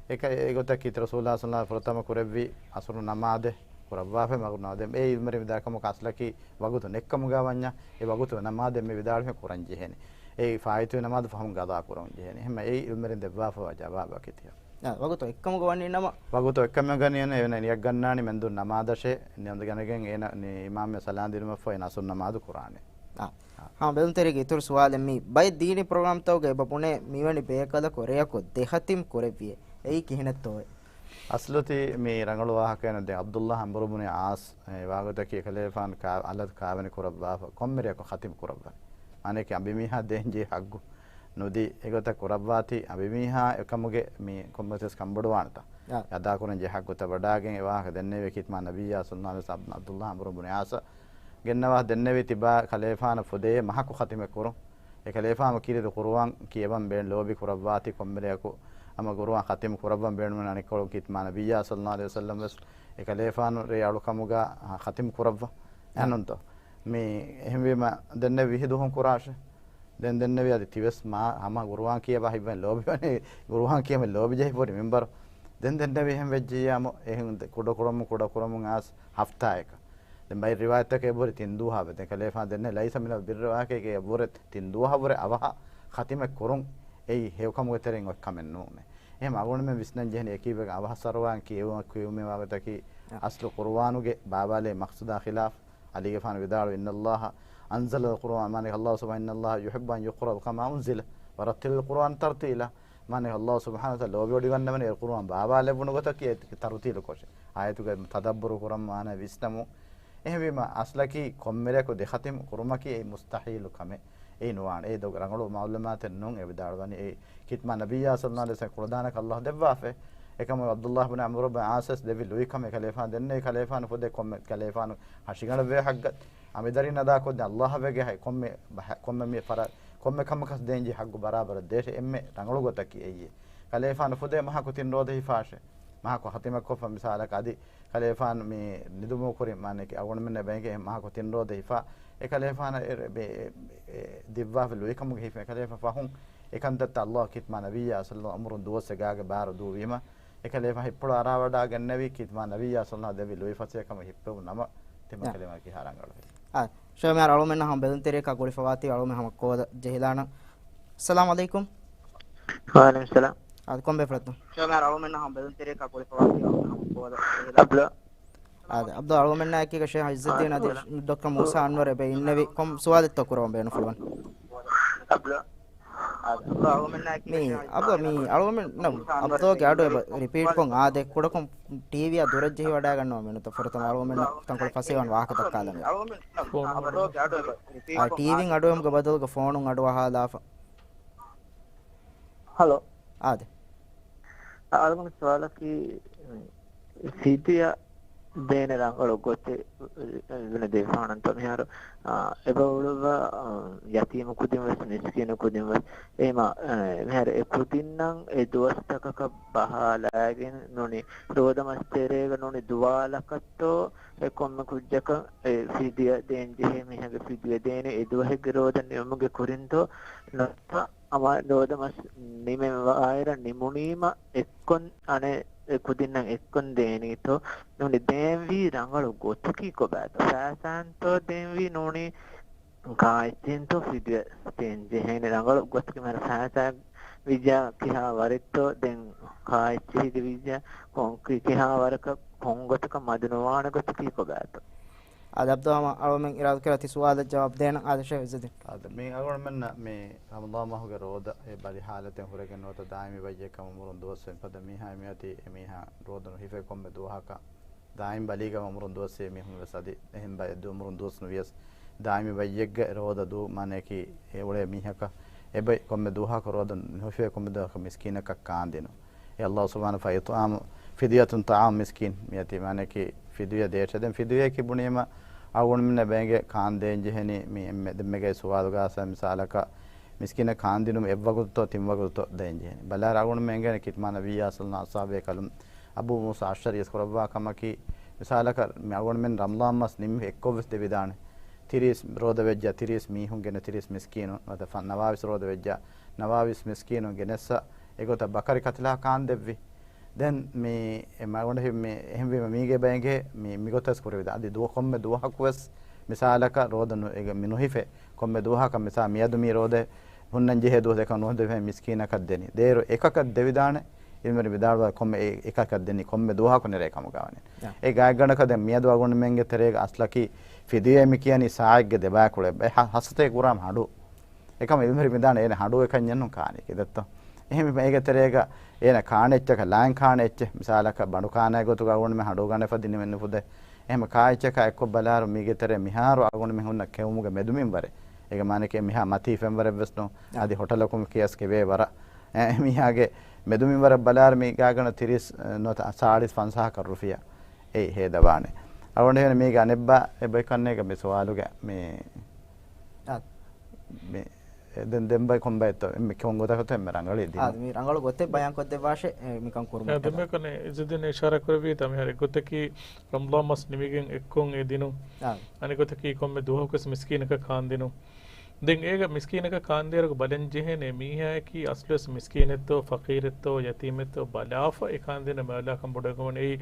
އެކަ-، އެގޮތަށް ކީރިތި ރަސޫލާ ޞައްލައްލާހު ޢަލައިހި ވަސައްލަމް ފުރަތަމަ ކުރެއްވި އަސުރު ނަމާދެއް ކުރައްވާފަ މަގު ނަމާދެއް އެ އިލްމުވެރިން ވިދާޅު ކަމަކު އަސްލަކީ ވަގުތު ނެއްކަމުގަ ވަންޏާ އެ ވަގުތު ނަމާދެއް މި ވިދާޅުވި ކުރަން ޖެހޭނެ. އެ ފާއިތުވި ނަމާދު ފަހުން ގަޟާ ކުރަން ޖެހޭނެ. އެހެންމަ އެ އިލްމުވެރިން ދެއްވާފަވާ ޖަވާބަކީ ތިޔަ. އާ، ވަގުތު އެއްކަމުގަ ވަނީ ނަމަ. ވަގުތު އެއްކަމުގަ ވަނީ އޭނަ ނިޔަތް ގަންނާނީ މެންދުން ނަމާދަށޭ. ނިޔަތް ގަނެގެން އޭނަ ނި-، އިމާމް ސަލާން ދިނުމަށްފަހު އޭނަ އަސުރު ނަމާދު ކުރާނެ. އާ. ހަމަ ބެލުންތެރިގެ އިތުރު ސުވާލެއް މީ. ބައެއް ދީނީ ޕްރޮގްރާމްތަކުގަ އެބަ ބުނޭ މިވެނި ބޭކަލަކު ރެޔަކު ދެ ޚަތިމް ކުރެއްވިއޭ. އެއީ ކިހިނެއްތޯއޭ؟ އަސްލު ތި މި ރަނގަޅު ވާހަކައެއް ނުދޭ. ޢަބްދުﷲ ޢަމްރު ބުނި ޢާޞް އެ ވާގޮތަކީ އެކަލޭފާނު ކާ-، އަލަށް ކާވެނި ކުރައްވާފަ ކޮންމެ ރެޔަކު ޚަތިމް ކުރައްވަނީ. މާނައަކީ އަނބިމީހާ ދޭންޖެހޭ ޙައްޤު ނުދީ އެގޮތަށް ކުރައްވާތީ އަނބިމީހާ އެކަމުގެ މި ކޮންމެސް ކަންބޮޑުވާނެތާ. އާ. އަދާކުރަން ޖެހޭ ޙައްޤުތައް ވަޑާގެން އެ ވާހަކަ ދެންނެވި ކިތް މާ ނަބިއްޔާ ޞައްލައްލާހު ޢަލައިހި ވަސައްލަމް ޢަބްދުﷲ ޢަމްރު ބުނި ޢާޞަށް ގެންނަވާ ދެންނެވީ ތިބާ ކަލޭފާނަށް ފުދޭ މަހަކު ޚަތިމެއް ކުރުން. އެކަލޭފާނު ކީރިތި ޤުރުއާން ކިޔަވަން ބޭން ލޯބި ކުރައްވާތީ ކޮންމެ ރެޔަކު ހަމަ ޤުރުއާން ޚަތިމް ކުރައްވަން ބޭނުމަން އަނެއްކޮޅުން ކިތް މާ ނަބިއްޔާ ޞައްލައްލާހު ޢަލައިހި ވަސައްލަމް ވެސް އެކަލޭފާނު ރޭ އަޅުކަމުގަ ޚަތިމް ކުރައްވާ. އެހެންނޫންތޯ؟ މި އެހެންވީމަ ދެންނެވި ވިހި ދުވަހުން ކުރާށޭ. ދެން ދެންނެވި އަދި ތިވެސް މާ ހަމަ ޤުރުއާން ކިޔަވާ ހިތްވަނީ ލޯބިވަނީ، ޤުރުއާން ކިޔަމެ ލޯބި ޖެހިފަ ހުރި މިންވަރު. ދެން ދެންނެވި އެހެން ވެއްޖިއްޔާމު އެހެން ކުޑަކުރަމުން ކުޑަކުރަމުން އާސް ހަފްތާއަކަށް. ދެން ބައެއް ރިވާޔަތްތަކެއް އެބަހުރި ތިން ދުވަހަށް ވެ. ދެން ކަލޭފާނު ދެންނެވި ލައިސަ މިނަލް ބިއްރި ވާހަކައިގެ އެބަހުރި ތިން ދުވަހަށްވުރެ އަވަހަށް ޚަތިމެއް ކުރުން އެއީ ހެޔޮކަމުގެ ތެރެއިން އޮތް ކަމެއް ނޫނޭ. އެހެން އަޅުގަނޑުމެން ވިސްނަން ޖެހެނީ އެކީ ވެގެން އަވަހަށް ސަރުވާން ކިޔެވުމަށް ކިޔެވުމޭ ވާގޮތަކީ އާ. އަސްލު ޤުރުއާނުގެ ބާވާލޭ މަޤްޞަދާ ޚިލާފް. އަލީގެފާނު ވިދާޅުވި، إن الله أنزل القرآن، މާނައަކީ ﷲ ސުބްޙާނަހޫ، إن الله يحب أن يقرأ كما أنزل ورتل القرآن ترتيلا. މާނައަކީ ﷲ ސުބްޙާނަހޫ ވަތަޢާލާ ލޯބިވޮޑިގަންނަވަނީ އެ ޤުރުއާން ބާވާލެއްވުނު ގޮތަކީ އެ ތަރުތީލު ކޮށެ. އާޔަތުގެ ތަދައްބުރު ކުރަން މާނަ ވިސްނަމުން. އެހެންވީމަ، އަސްލަކީ ކޮންމެރެއަކު ދެ ޚަތިމް ކުރުމަކީ އެއީ މުސްތަޙީލު ކަމެއް. އެއީ ނުވާނެ. އެއީ ދޮގު ރަނގަޅު މަޢުލޫމާތެއް ނޫން އެ ވިދާޅުވަނީ. އެއީ ކިތް މާ ނަބިއްޔާ ޞައްލައްލާހު ޢަލައިހި ވަސައްލަމް ކުޅަދާނަކަށް ﷲ ދެއްވާފަ. އެކަމަކު ޢަބްދުﷲ ބިން ޢަމްރު ބިން ޢާޞަށް ދެއްވި ލުއިކަމެއް ކަލޭފާނު ދެންނެވި ކަލޭފާނު ފުދޭ ކޮންމެ ކަލޭފާނު ހަށިގަނޑަށް ވޭ ޙައްޤަށް އަނބިދަރިން އަދާކޮށްދޭން ﷲއަށް ވެގެ ހައި ކޮންމެ ބަހަ-، ކޮންމެ މި ފަރަ-، ކޮންމެ ކަމަކަސް ދޭންޖެހޭ ޙައްޤު ބަރާބަރަށް ދޭށޭ. އެންމެ ރަނގަޅު ގޮތަކީ އެއީ. ކަލޭފާނު ފުދޭ މަހަކު ތިން ރޯދަ ހިފާށޭ. މަހަކު ޚަތިމެއް ކޮށްފަ މިސާލަކަށް އަދި ކަލޭފާނު މި ނިދުމުގެ ކުރިން މާނައަކީ އަޅުގަނޑުމެންނަށް ބެނގޭ މަހަކު ތިން ރޯދަ ހިފާ، އެ ކަލޭފާނަށް އެ، އެ، އެ، އެ ދިއްވާފަ ލުއިކަމުގެ ހިފަ އެ ކަލޭފާ ފަހުން އެކަންތައްތައް ﷲ ކިތް މާ ނަބިއްޔާ ޞައްލައްލާހު ޢަލައިހި ވަސައްލަމް ޢަމްރު ދުވަސް އެ ގާގެ ބާރު ދޫވީމަ، އެ ކަލޭފާ ހިއްޕުޅަށް އަރާވަޑާގެންނެވި ކިތް މާ ނަބިއްޔާ ޞައްލައްލާހު ޢަލައިހި ވަސައްލަމް ދެއްވި ލުއިފަސޭހަކަމަށް ހިއްޕެވުނު ނަމަ، ތިމަ ކަލޭފާ ކިހާ ރަނގަޅު ހެއްޔޭ؟ އާ، ޝަމިޔާ އަޅުމެންނަށް ހަމަ ބެލުންތެރިޔަކާ ގުޅިފަވާތީ އަޅުމެން ހަމަ ކޯލަށް ޖެހިލާނަން. އައްސަލާމު ޢަލައިކުމް. ވަޢަލައިކުމް ސަލާމް. އާ، ކޮންބޭފުޅެއްތޯ؟ ޝަމިޔާ އަޅުމެންނަށް ހަމަ ބެލުންތެރިޔަކާ ގުޅިފަވާތީ އަޅުމެން ހަމަ ކޯލަށް ޖެހިލާނަން. އާދެ، އަބްދުލް އަޅުމެންނާ އެކީގަ ޝޭޚް ޢިއްޒުއްދީން އަދި ޑޮކްޓަރ މޫސާ އަންވަރު އެބަ އިންނެވި. ކޮން ސުވާލެއްތޯ ކުރަވަން ބޭނުންފުޅުވަން؟ މީ އަބްދުލް މީ އަޅުމެން، ނަ، އަބްދުލް ގެ އަޑު އެބަ ރިޕީޓްކޮށް އާދެ، ކުޑަކޮށް ޓީވީއާ ދުރަށް ޖެހިވަޑައިގަންނަވާ މިނުތަ ފުރަތަމަ އަޅުމެންނަށް ތަންކޮޅެއް ފަސޭހަވާން ވާހަކަ ދައްކާލަން. އާ، ޓީވީން އަޑުއެހުމުގެ ބަދަލުގަ ފޯނުން އަޑުއަހާލާފަ. ހަލޯ. އާދެ. އަޅުގަނޑު ސުވާލަކީ، ސީޕީއާ ދޭނެ ރަނގަޅު ގޮތެއް ދެއްވާނަންތޯ މިހާރު، އާ، އެބައުޅުއްވާ، އާ، ޔަތީމު ކުދިން ވެސް މިސްކީނު ކުދިން ވެސް. އެހެމަ، އާ، މިހާރު އެ ކުދިންނަށް އެ ދުވަސްތަކަކަށް ބަހާލައިގެން ނޫނީ ރޯދަމަސް ތެރޭގަ ނޫނީ ދުވާލަކަށްތޯ އެ ކޮންމެ ކުއްޖަކަށް އެ ފިދިޔަ ދޭން ޖެހޭ މީހާގެ ފިދިޔަ ދޭނެ އެ ދުވަހެއްގެ ރޯދަ ނިމުމުގެ ކުރިންތޯ ނުވަތަ ހަމަ ރޯދަމަސް ނިމެވާއިރަށް ނިމުނީމަ އެއްކޮން އަނެއް އެ ކުދިންނަށް އެއްކޮން ދޭނީތޯ؟ ނޫނީ ދޭންވީ ރަނގަޅު ގޮތަކީ ކޮބާތޯ؟ ފައިސާއިންތޯ ދޭންވީ ނޫނީ ކާއެއްޗެހިންތޯ ފިދިޔަ ދޭން ޖެހޭނެ؟ ރަނގަޅު ގޮތަކީ މިހާރު ފައިސާ ވިއްޔާ ކިހާ ވަރެއްތޯ؟ ދެން ކާއެއްޗެހިގެ ވިއްޔާ ކޮން ކި-، ކިހާ ވަރަކަށް ކޮން ގޮތަކަށް މަދު ނުވާނެ ގޮތަކީ ކޮބާތޯ؟ އާދެ، އަބްދު ހަމަ އަޅުމެން އިރާދަކުރާތި ސުވާލަށް ޖަވާބު ދޭނަން. އާދެ، ޝޭޚް އިޒުއްދީން. އާދެ، މި އަޅުގަނޑުމެންނަށް މި ރަމަޟާން މަހުގެ ރޯދަ އެ ބަލި ހާލަތެއް ހުރެގެން ނުވަތަ ދާއިމީ ބައްޔެއް ކަމަށް އުމުރުން ދުވަސްވެ ފަދަ މީހާ މިއޮތީ އެ މީހާ ރޯދަ ނުހިފޭ ކޮންމެ ދުވަހަކަށް ދާއިމް ބަލީގަ އުމުރުން ދުވަސް މީހުން ވެސް އަދި އެހެން ބައެއް އުމުރުން ދުވަސް ނުވިޔަސް، ދާއިމީ ބައްޔެއްގެ ރޯދަ ދޫ މާނަޔަކީ އެ އުޅޭ މީހަކަށް އެބައި ކޮންމެ ދުވަހަކަށް ރޯދަ ނުހިފޭ ކޮންމެ ދުވަހަކަށް މިސްކީނަކަށް ކާންދިނުން. އެ އައްލާހު ސުބްޙާނަހު ފައިޠުޢާމު ފިދިޔަތުން ޠަޢާމު މިސްކީން މިއަތީ މާނަޔަކީ ފިދިޔަ ދޭށޭ. ދެން ފިދިޔައަކީ ބުނީމަ އަޅުގަނޑުމެންނަށް ބޭނގޭ ކާން ދޭން ޖެހެނީ މި އެންމެ ދެންމެގައި ސުވާލުގަ އައިސް މިސާލަކަށް މިސްކީނަށް ކާންދިނުމަށް އެއްވަގުތުތޯ ތިންވަގުތުތޯ ދޭން ޖެހެނީ. ބަލާއިރު އަޅުގަނޑުމެން އެނގޭނެ ކިތްމާ ނަބިއްޔާ ޞައްލައްލާހު ޢަލައިހި ވަސައްލަމްގެ ކަލުން އަބޫ މޫސާ އަޝްޢަރީ އިސްކުރައްވާ ކަމަކީ، މިސާލަކަށް މި އަޅުގަނޑުމެން ރަމަޟާން މަސް ނިމި އެއްކޮށް ވެސް ދެވިދާނެ. ތިރީސް ރޯދަ ވެއްޖާ، ތިރީސް މީހުން ގެނެ ތިރީސް މިސްކީނުން، ނުވަތަ ފަ-، ނަވާވީސް ރޯދަ ވެއްޖާ، ނަވާވީސް މިސްކީނުން ގެނެއްސަ، އެގޮތަށް ބަކަރި ކަތިލާ ކާން ދެއްވި. ދެން މި އެ މަގުނަ ހި-، މި އެހެންވީމަ މީގެ ބައެއްގެ މި، މިގޮތަސް ކުރެވިދާ. އަދި ދުވަ ކޮންމެ ދުވަހަކުވެސް މިސާލަކަށް ރޯދަ ނު-، އެގެ މި ނުހިފޭ. ކޮންމެ ދުވަހަކަށް މިސާ މިއަދު މި ރޯދަ ހުންނަން ޖެހޭ ދުވަސް އެކަން ނުހިފޭ މިސްކީނަކަށް ދެނީ. ދޭރު އެކަކަށް ދެވިދާނެ. އިލްމުވެރިން ވިދާޅުވާ ކޮންމެ އެ-، އެކަކަށް ދެނީ ކޮންމެ ދުވަހަކު ނެރޭ ކަމުގަ ވަނީ. ޔާ. އެ ގާތްގަނޑަކަށް ދެން މިއަދު އަޅުގަނޑުމެންގެ ތެރޭގަ އަސްލަކީ ފިދިޔަ މި ކިޔަނީ ސާއެއްގެ ދެބައިކުޅަ އެއް ހަ-، ހަސަތޭކަ ގްރާމް ހަޑު. އެކަމަ އިލްމުވެރިން ވިދާޅުވާ އޭނަ ހަޑު އެކަންޏެއް ނޫން ކާނީ ކިދައްތޯ؟ އެހެން އޭގެ ތެރޭގަ އޭނަ ކާނެ އެއްޗަކަށް، ލާން ކާނެ އެއްޗެއް، މިސާލަކަށް ބަނޑު ކާނާގެ ގޮތުގަ އަޅުގަނޑުމެން ހަޑު ގަނެފަ ދިނުމެއް ނުފުދޭ. އެހެން ކާ އެއްޗަކާ އެއްކޮށް ބަލާއިރު މީގެ ތެރޭ މިހާރު އަޅުގަނޑުމެން ހުންނަ ކެއުމުގެ މެދު މިންވަރެއް. އޭގެ މާނައަކީ މިހާ މަތީ ފެންވަރެއް ވެސް ނޫން. އާ. އަދި ހޮޓަލަކުން ކިޔަސް ކެވޭ ވަރަށް. އެ، މީހާގެ މެދު މިންވަރަށް ބަލާއިރު މީ ގާތްގަނޑަށް ތިރީސް، ނުވަތަ ސާޅީސް ފަންސާހަކަށް ރުފިޔާ އެއީ ހޭދަވާނެ. އަޅުގަނޑު ހީވަނީ މީގެ އަނެއްބާ އެބައިކަންނޭގެ މި ސުވާލުގެ މި އާ. މި ދެން ދެން ބައި ކޮންބައެއްތޯ؟ މި ކޮން ގޮތަކަށްތޯ އެންމެ ރަނގަޅީ ދިނުން؟ އާ، މި ރަނގަޅު ގޮތެއް ބަޔާން ކޮށްދެއްވާށޭ، އެ، މިކަން ކުރުމަށް. އާ، ދެން ބައި ކަން އިޒުއްދީން އިޝާރާ ކުރެއްވީތާ މިހާރު އެއްގޮތަކީ ރަމަޟާން މަސް ނިމިގެން އެއްކޮށް އެ ދިނުން. އާ. އަނެއް ގޮތަކީ ކޮންމެ ދުވަހަކުވެސް މިސްކީނަކަށް ކާން ދިނުން. ދެން އޭގަ މިސްކީނަކަށް ކާންދޭއިރު ބަލަން ޖެހޭނެ މީހާއަކީ އަސްލުވެސް މިސްކީނެއްތޯ، ފަޤީރެއްތޯ، ޔަތީމެއްތޯ ބަލާފަ އެ ކާންދޭނެ މައިލާކަން ބޮޑުވެގެން ވަނީ. އެއީ،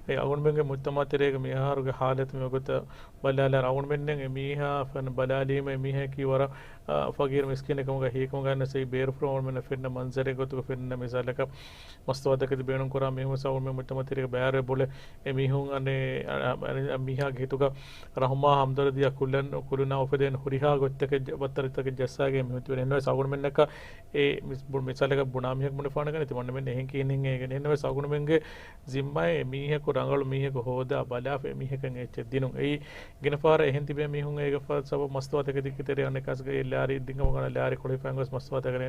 އެ އަޅުގަނޑުމެންގެ މުޖްތަމަޢު ތެރޭގަ މިހާރުގެ ޙާލަތު މިވަގުތަށް ބަލާލާ އަޅުގަނޑުމެންނަށް އެ މީހާ ފެން ބަލާލީމަ އެ މީހަކީ ވަރަށް، އާ، ފަޤީރު މިސްކީނެއް ކަމުގަ ހީކަމުގަ ނަސީ ބޭރުފުޅު އަޅުގަނޑުމެންނަށް ފެންނަ މަންޒަރެއް ގޮތުގަ ފެންނަ މިސާލަކަށް މަސްތުވާތަކެތި ބޭނުންކުރާ މީހުން ވެސް އަޅުގަނޑުމެން މުޖްތަމަޢު ތެރޭގަ ބައިވެރިވެ ބުނޭ. އެ މީހުން އަނެއް، އަ، އަ، މީހާގެ ހިތުގަ ރަޙުމާ ހަމްދަރްދީއާ ކުލަން، ކުލުނާ އުފެދޭނެ ހުރިހާ ގޮތްތަކެއް ޖަ-، ބައްތަރިތަކެއް ޖައްސާގެން މީހުން ތިބެން. އެހެންނަމަވެސް އަޅުގަނޑުމެންނަކަށް އެ މިސް-، ބު-، މިސާލަކަށް ބުނާ މީހަކު ބުނެފާނެ ގަނެ ތިމަންނަމެން އެހެން ކިހިނެއް އެހެންނަމަވެސް އަޅުގަނޑުމެންގެ ޒިންމާއެއް އެ މީހަކު ރަނގަޅު މީހަކު ހޯދާ ބަލާފަ އެ މީހަކަށް އެއްޗެއް ދިނުން. އެއީ ގިނަ ފަހަރަށް އެހެން ތިބޭ މީހުން އޭގެ ފަ-، ސަބަބު މަސްތުވާތަކެތި ތެރޭ އަނެއްކާސްގަ އެ ލާރި ދިން ކަމުގަ ލާރި ކުޅެފައި ގޮސް މަސްތުވާތަކެތި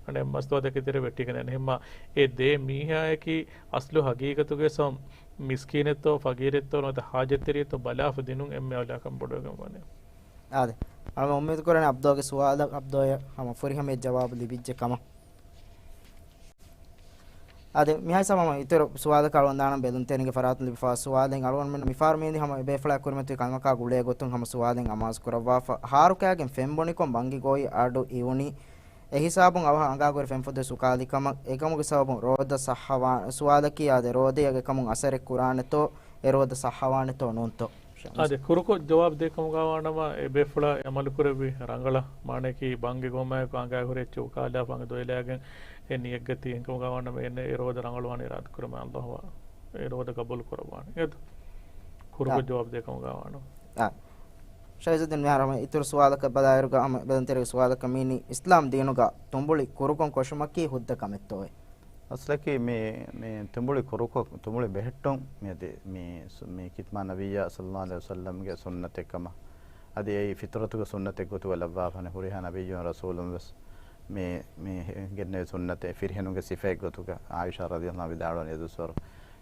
އަނެއް މަސްތުވާތަކެތި ތެރޭ ވެއްޓިގެން އެހެންމާ އެ ދޭ މީހާއަކީ އަސްލު ހަގީގަތުގަ ސަ-، މިސްކީނެއްތޯ، ފަގީރެއްތޯ، ނުވަތަ ހާޖަތްތެރިއެއްތޯ ބަލާފަ ދިނުން އެންމެ އައުލާކަން ބޮޑުވެގެން ވަނީ. އާދެ. އަޅުގަނޑު އުއްމީދު ކުރަނީ އަބްދޯގެ ސުވާލަށް އަބްދޯއަށް ހަމަ ފުރިހަމަޔަށް ޖަވާބު ލިބިއްޖެ ކަމަށް. އާދެ، މިހާ ހިސާބަށް ހަމަ އިތުރު ސުވާލަކަށް އަޅުގަނޑު ދާނަން ބެލުންތެރިންގެ ފަރާތުން ލިބިފާ ސުވާލެއް. އަޅުގަނޑުމެން މިފަހަރު މީންދި ހަމަ އެބޭފުޅާ ކުރިމަތިވި ކަލަމަކާ ގުޅޭ ގޮތުން ހަމަ ސުވާލެއް އަމާޒު ކުރައްވާފަ. ހާރުކާގެން ފެންބޮނިކޮށް ބަންގި ގޮވައި އަޑު އިވުނީ އެ ހިސާބުން އަވަހަށް އަނގާ ގޮތަށް ފެންފޮދުވެ ސުކާލި ކަމަށް. އެކަމުގެ ސަބަބުން ރޯދަ ޞައްޙަވާ-، ސުވާލަކީ އާދެ، ރޯދައަށް އެކަމުން އަސަރެއް ކުރާނެތޯ، އެ ރޯދަ ޞައްޙަވާނެތޯ ނޫންތޯ؟ އާދެ، ކުރުކޮށް ޖަވާބު ދޭ ކަމުގަ ވާނަމަ، އެ ބޭފުޅާ އެ ޢަމަލުކުރެއްވި ރަނގަޅަށް، މާނައަކީ ބަންގި ގޮވުމާއެކު އަނގާ ހުރި އެއްޗެއް އުކާލާފަ އަނގަ ދޮވެލާގެން އެ ނިޔަތްގަތީ އެކަމުގަ ވާނަމަ، އެ ރޯދަ ރަނގަޅުވާނެ އިރާދަކުރަމާ ﷲ އާ އެ ރޯދަ ޤަބޫލު ކުރައްވާނެ. އެދު ކުރުކޮށް އާ. ޖަވާބު ދޭ ކަމުގަ ވާނަމަ. އާ. ޝައިޒުއްދީން މިހާރު ހަމަ އިތުރު ސުވާލަކަށް ބަލާއިރުގަ ހަމަ ބެލުންތެރި ސުވާލަކަށް މީނީ އިސްލާމް ދީނުގަ ތުނބުޅި ކުރުކޮށް ކޮށުމަކީ ހުއްދަ ކަމެއްތޯއޭ؟ އަސްލަކީ މި، މި ތުނބުޅި ކުރުކޮށް، ތުނބުޅި ބެހެއްޓުން މިއަދި މި ސު-، މި ކިތްމާ ނަބިއްޔާ ޞައްލައްލާހު ޢަލައިހި ވަސައްލަމްގެ ސުންނަތެއް ކަމަށް، އަދި އެއީ ފިޠުރަތުގެ ސުންނަތެއް ގޮތުގަ ލައްވާފާނެ. ހުރިހާ ނަބިއްޔުން ރަސޫލުން ވެސް މި، މި ގެންނެވި ސުންނަތެއް ފިރިހެނުންގެ ސިފައެއް ގޮތުގަ. ޢާއިޝާ ރަޟިޔައްލާހު ވިދާޅުވަނީ އެދުސްވަރު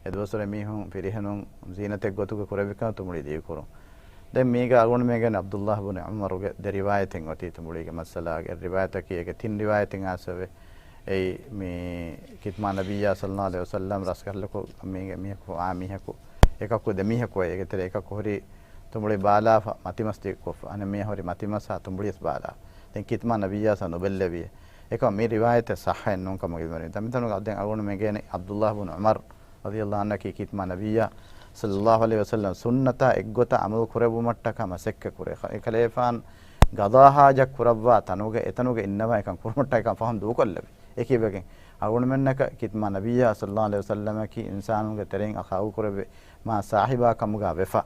އެދުވަސްވަރު މީހުން ފިރިހެނުން ޒީނަތެއް ގޮތުގަ ކުރެއްވިކަން ތުނބުޅި ދިގުކުރުން. ދެން މީގަ އަޅުގަނޑުމެން ގެން ޢަބްދުﷲ ބުނު ޢުމަރުގެ ދެ ރިވާޔަތެއް އޮތީ ތުނބުޅީގެ މައްސަލާގެ. ރިވާޔަތަކީ އޭގެ ތިން ރިވާޔަތެއް އާސެވެ. އެއީ މި ކިތްމާ ނަބިއްޔާ ޞައްލަﷲ ޢަލައިހި ވަސައްލަމް ރަސްކަހަލަކު މީގެ މީހަކު އާ މީހަކު އެކަކު ދެ މީހަކު އެ އޭގެ ތެރޭ އެކަކު ހުރީ ތުނބުޅި ބާލާފަ މަތިމަސް ދިގުކޮށްފަ. އަނެއް މީހަކު ހުރީ މަތިމަސް އާ ތުނބުޅިވެސް ބާލާ. ދެން ކިތްމާ ނަބިއްޔާ ޞައްލަ ނުބެއްލެވި. އެކަމަ މި ރިވާޔަތެއް ޞައްޙައެއް ނޫން ކަމަށް ޢިލްމުވެރިން. ދެން މިތަނުގަ ދެން އަޅުގަނޑުމެން ގެނައީ ޢަބްދުﷲ ބުނު ޢުމަރު ރަޟިޔަﷲ ޢަންހަކީ ކިތްމާ ނަބިއްޔާ ޞައްލަﷲ ޢަލައިހި ވަސައްލަމް ސުންނަތާ އެއްގޮތަށް ޢަމަލު ކުރެއްވުމަށްޓަކާ މަސައްކަތް ކުރޭ. އެކަލޭފާން ޤަޟާ ޙާޖަތް ކުރައްވާ ތަނުގަ އެތަނުގަ އިންނަވާ އެކަން ކުރުމަށްޓަކާ ފަހުން ދޫކޮށްލެވި. އެކީ ވެގެން އަޅުގަނޑުމެންނަކަށް ކިތްމާ ނަބިއްޔާ ޞައްލަﷲ ޢަލައިހި ވަސައްލަމަކީ އިންސާނުންގެ ތެރެއިން އަޚްލާޤު ކުރެއްވި މާ ސާހިބާ ކަމުގަ ވެފަ.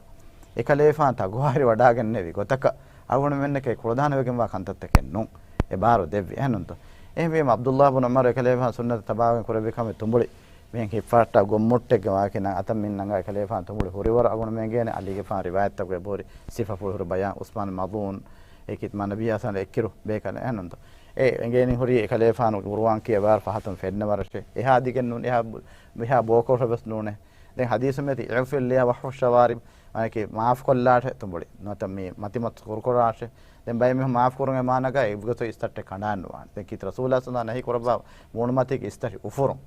އެކަލޭފާން ތަޤްވާވެރި ވަޑާގެންނެވި ގޮތަކަށް އަޅުގަނޑުމެންނަކަށް ކުޅަދާނަވެގެންވާ ކަންތައްތަކެއް ނޫން. އެ ބާރު ދެއްވި. އެހެންނުންތޯ؟ އެހެންވީމަ ޢަބްދުﷲ ބުނު ޢުމަރު އެކަލޭފާން ސުންނަތަށް ތަބާވެގެން ކުރެއްވި ކަމެއް ތުނބުޅި މިހެން ހިއްޕާއްޓާ ގޮށްމުއްޓެއްގެ ވާކިން އަތަށް މިން ނަގާ އެކަލޭފާން ތުނބުޅި ހުރިވަރު އަޅުގަނޑުމެން ގެނައި ޢަލީގެފާން ރިވާޔަތްތަކުގެ ބޯރި ސިފަ ފުޅުހުރު ބަޔާން ޢުސްމާން މަޟޫން އެ ކިތްމާ ނަބިއްޔާ ޞައްލަ އެއްކިރު ބޭކަލެއް އެހެންނުންތޯ؟ އެ އެނގޭނީ ހުރީ އެކަލޭފާނު ޤުރުއާން ކިޔަވާ ފަހަތުން ފެންނަވަރަށޭ. އެހާ ދިގެއް ނޫން، އެހާ ބު-، އެހާ ބޯކޮށަށް ވެސް ނޫނޭ. ދެން ޙަދީޘު މިއޮތީ اعف اللحى واحف الشوارب، މާނައަކީ މާފުކޮށްލާށޭ ތުނބުޅި. ނުވަތަ މި މަތިމަސް ކުރުކުރާށޭ. ދެން ބައެއް މީހުން މާފު ކުރުމޭ މާނައަކީ އެއްގޮތަށް އިސްތަށްޓެއް ކަނޑާން ނުވާނެ. ދެން ކީރިތި ރަސޫލާ ޞައްލަﷲ ނަހީ ކުރައްވާ މޫނުމަތީގެ އިސްތަށި އުފުރުން.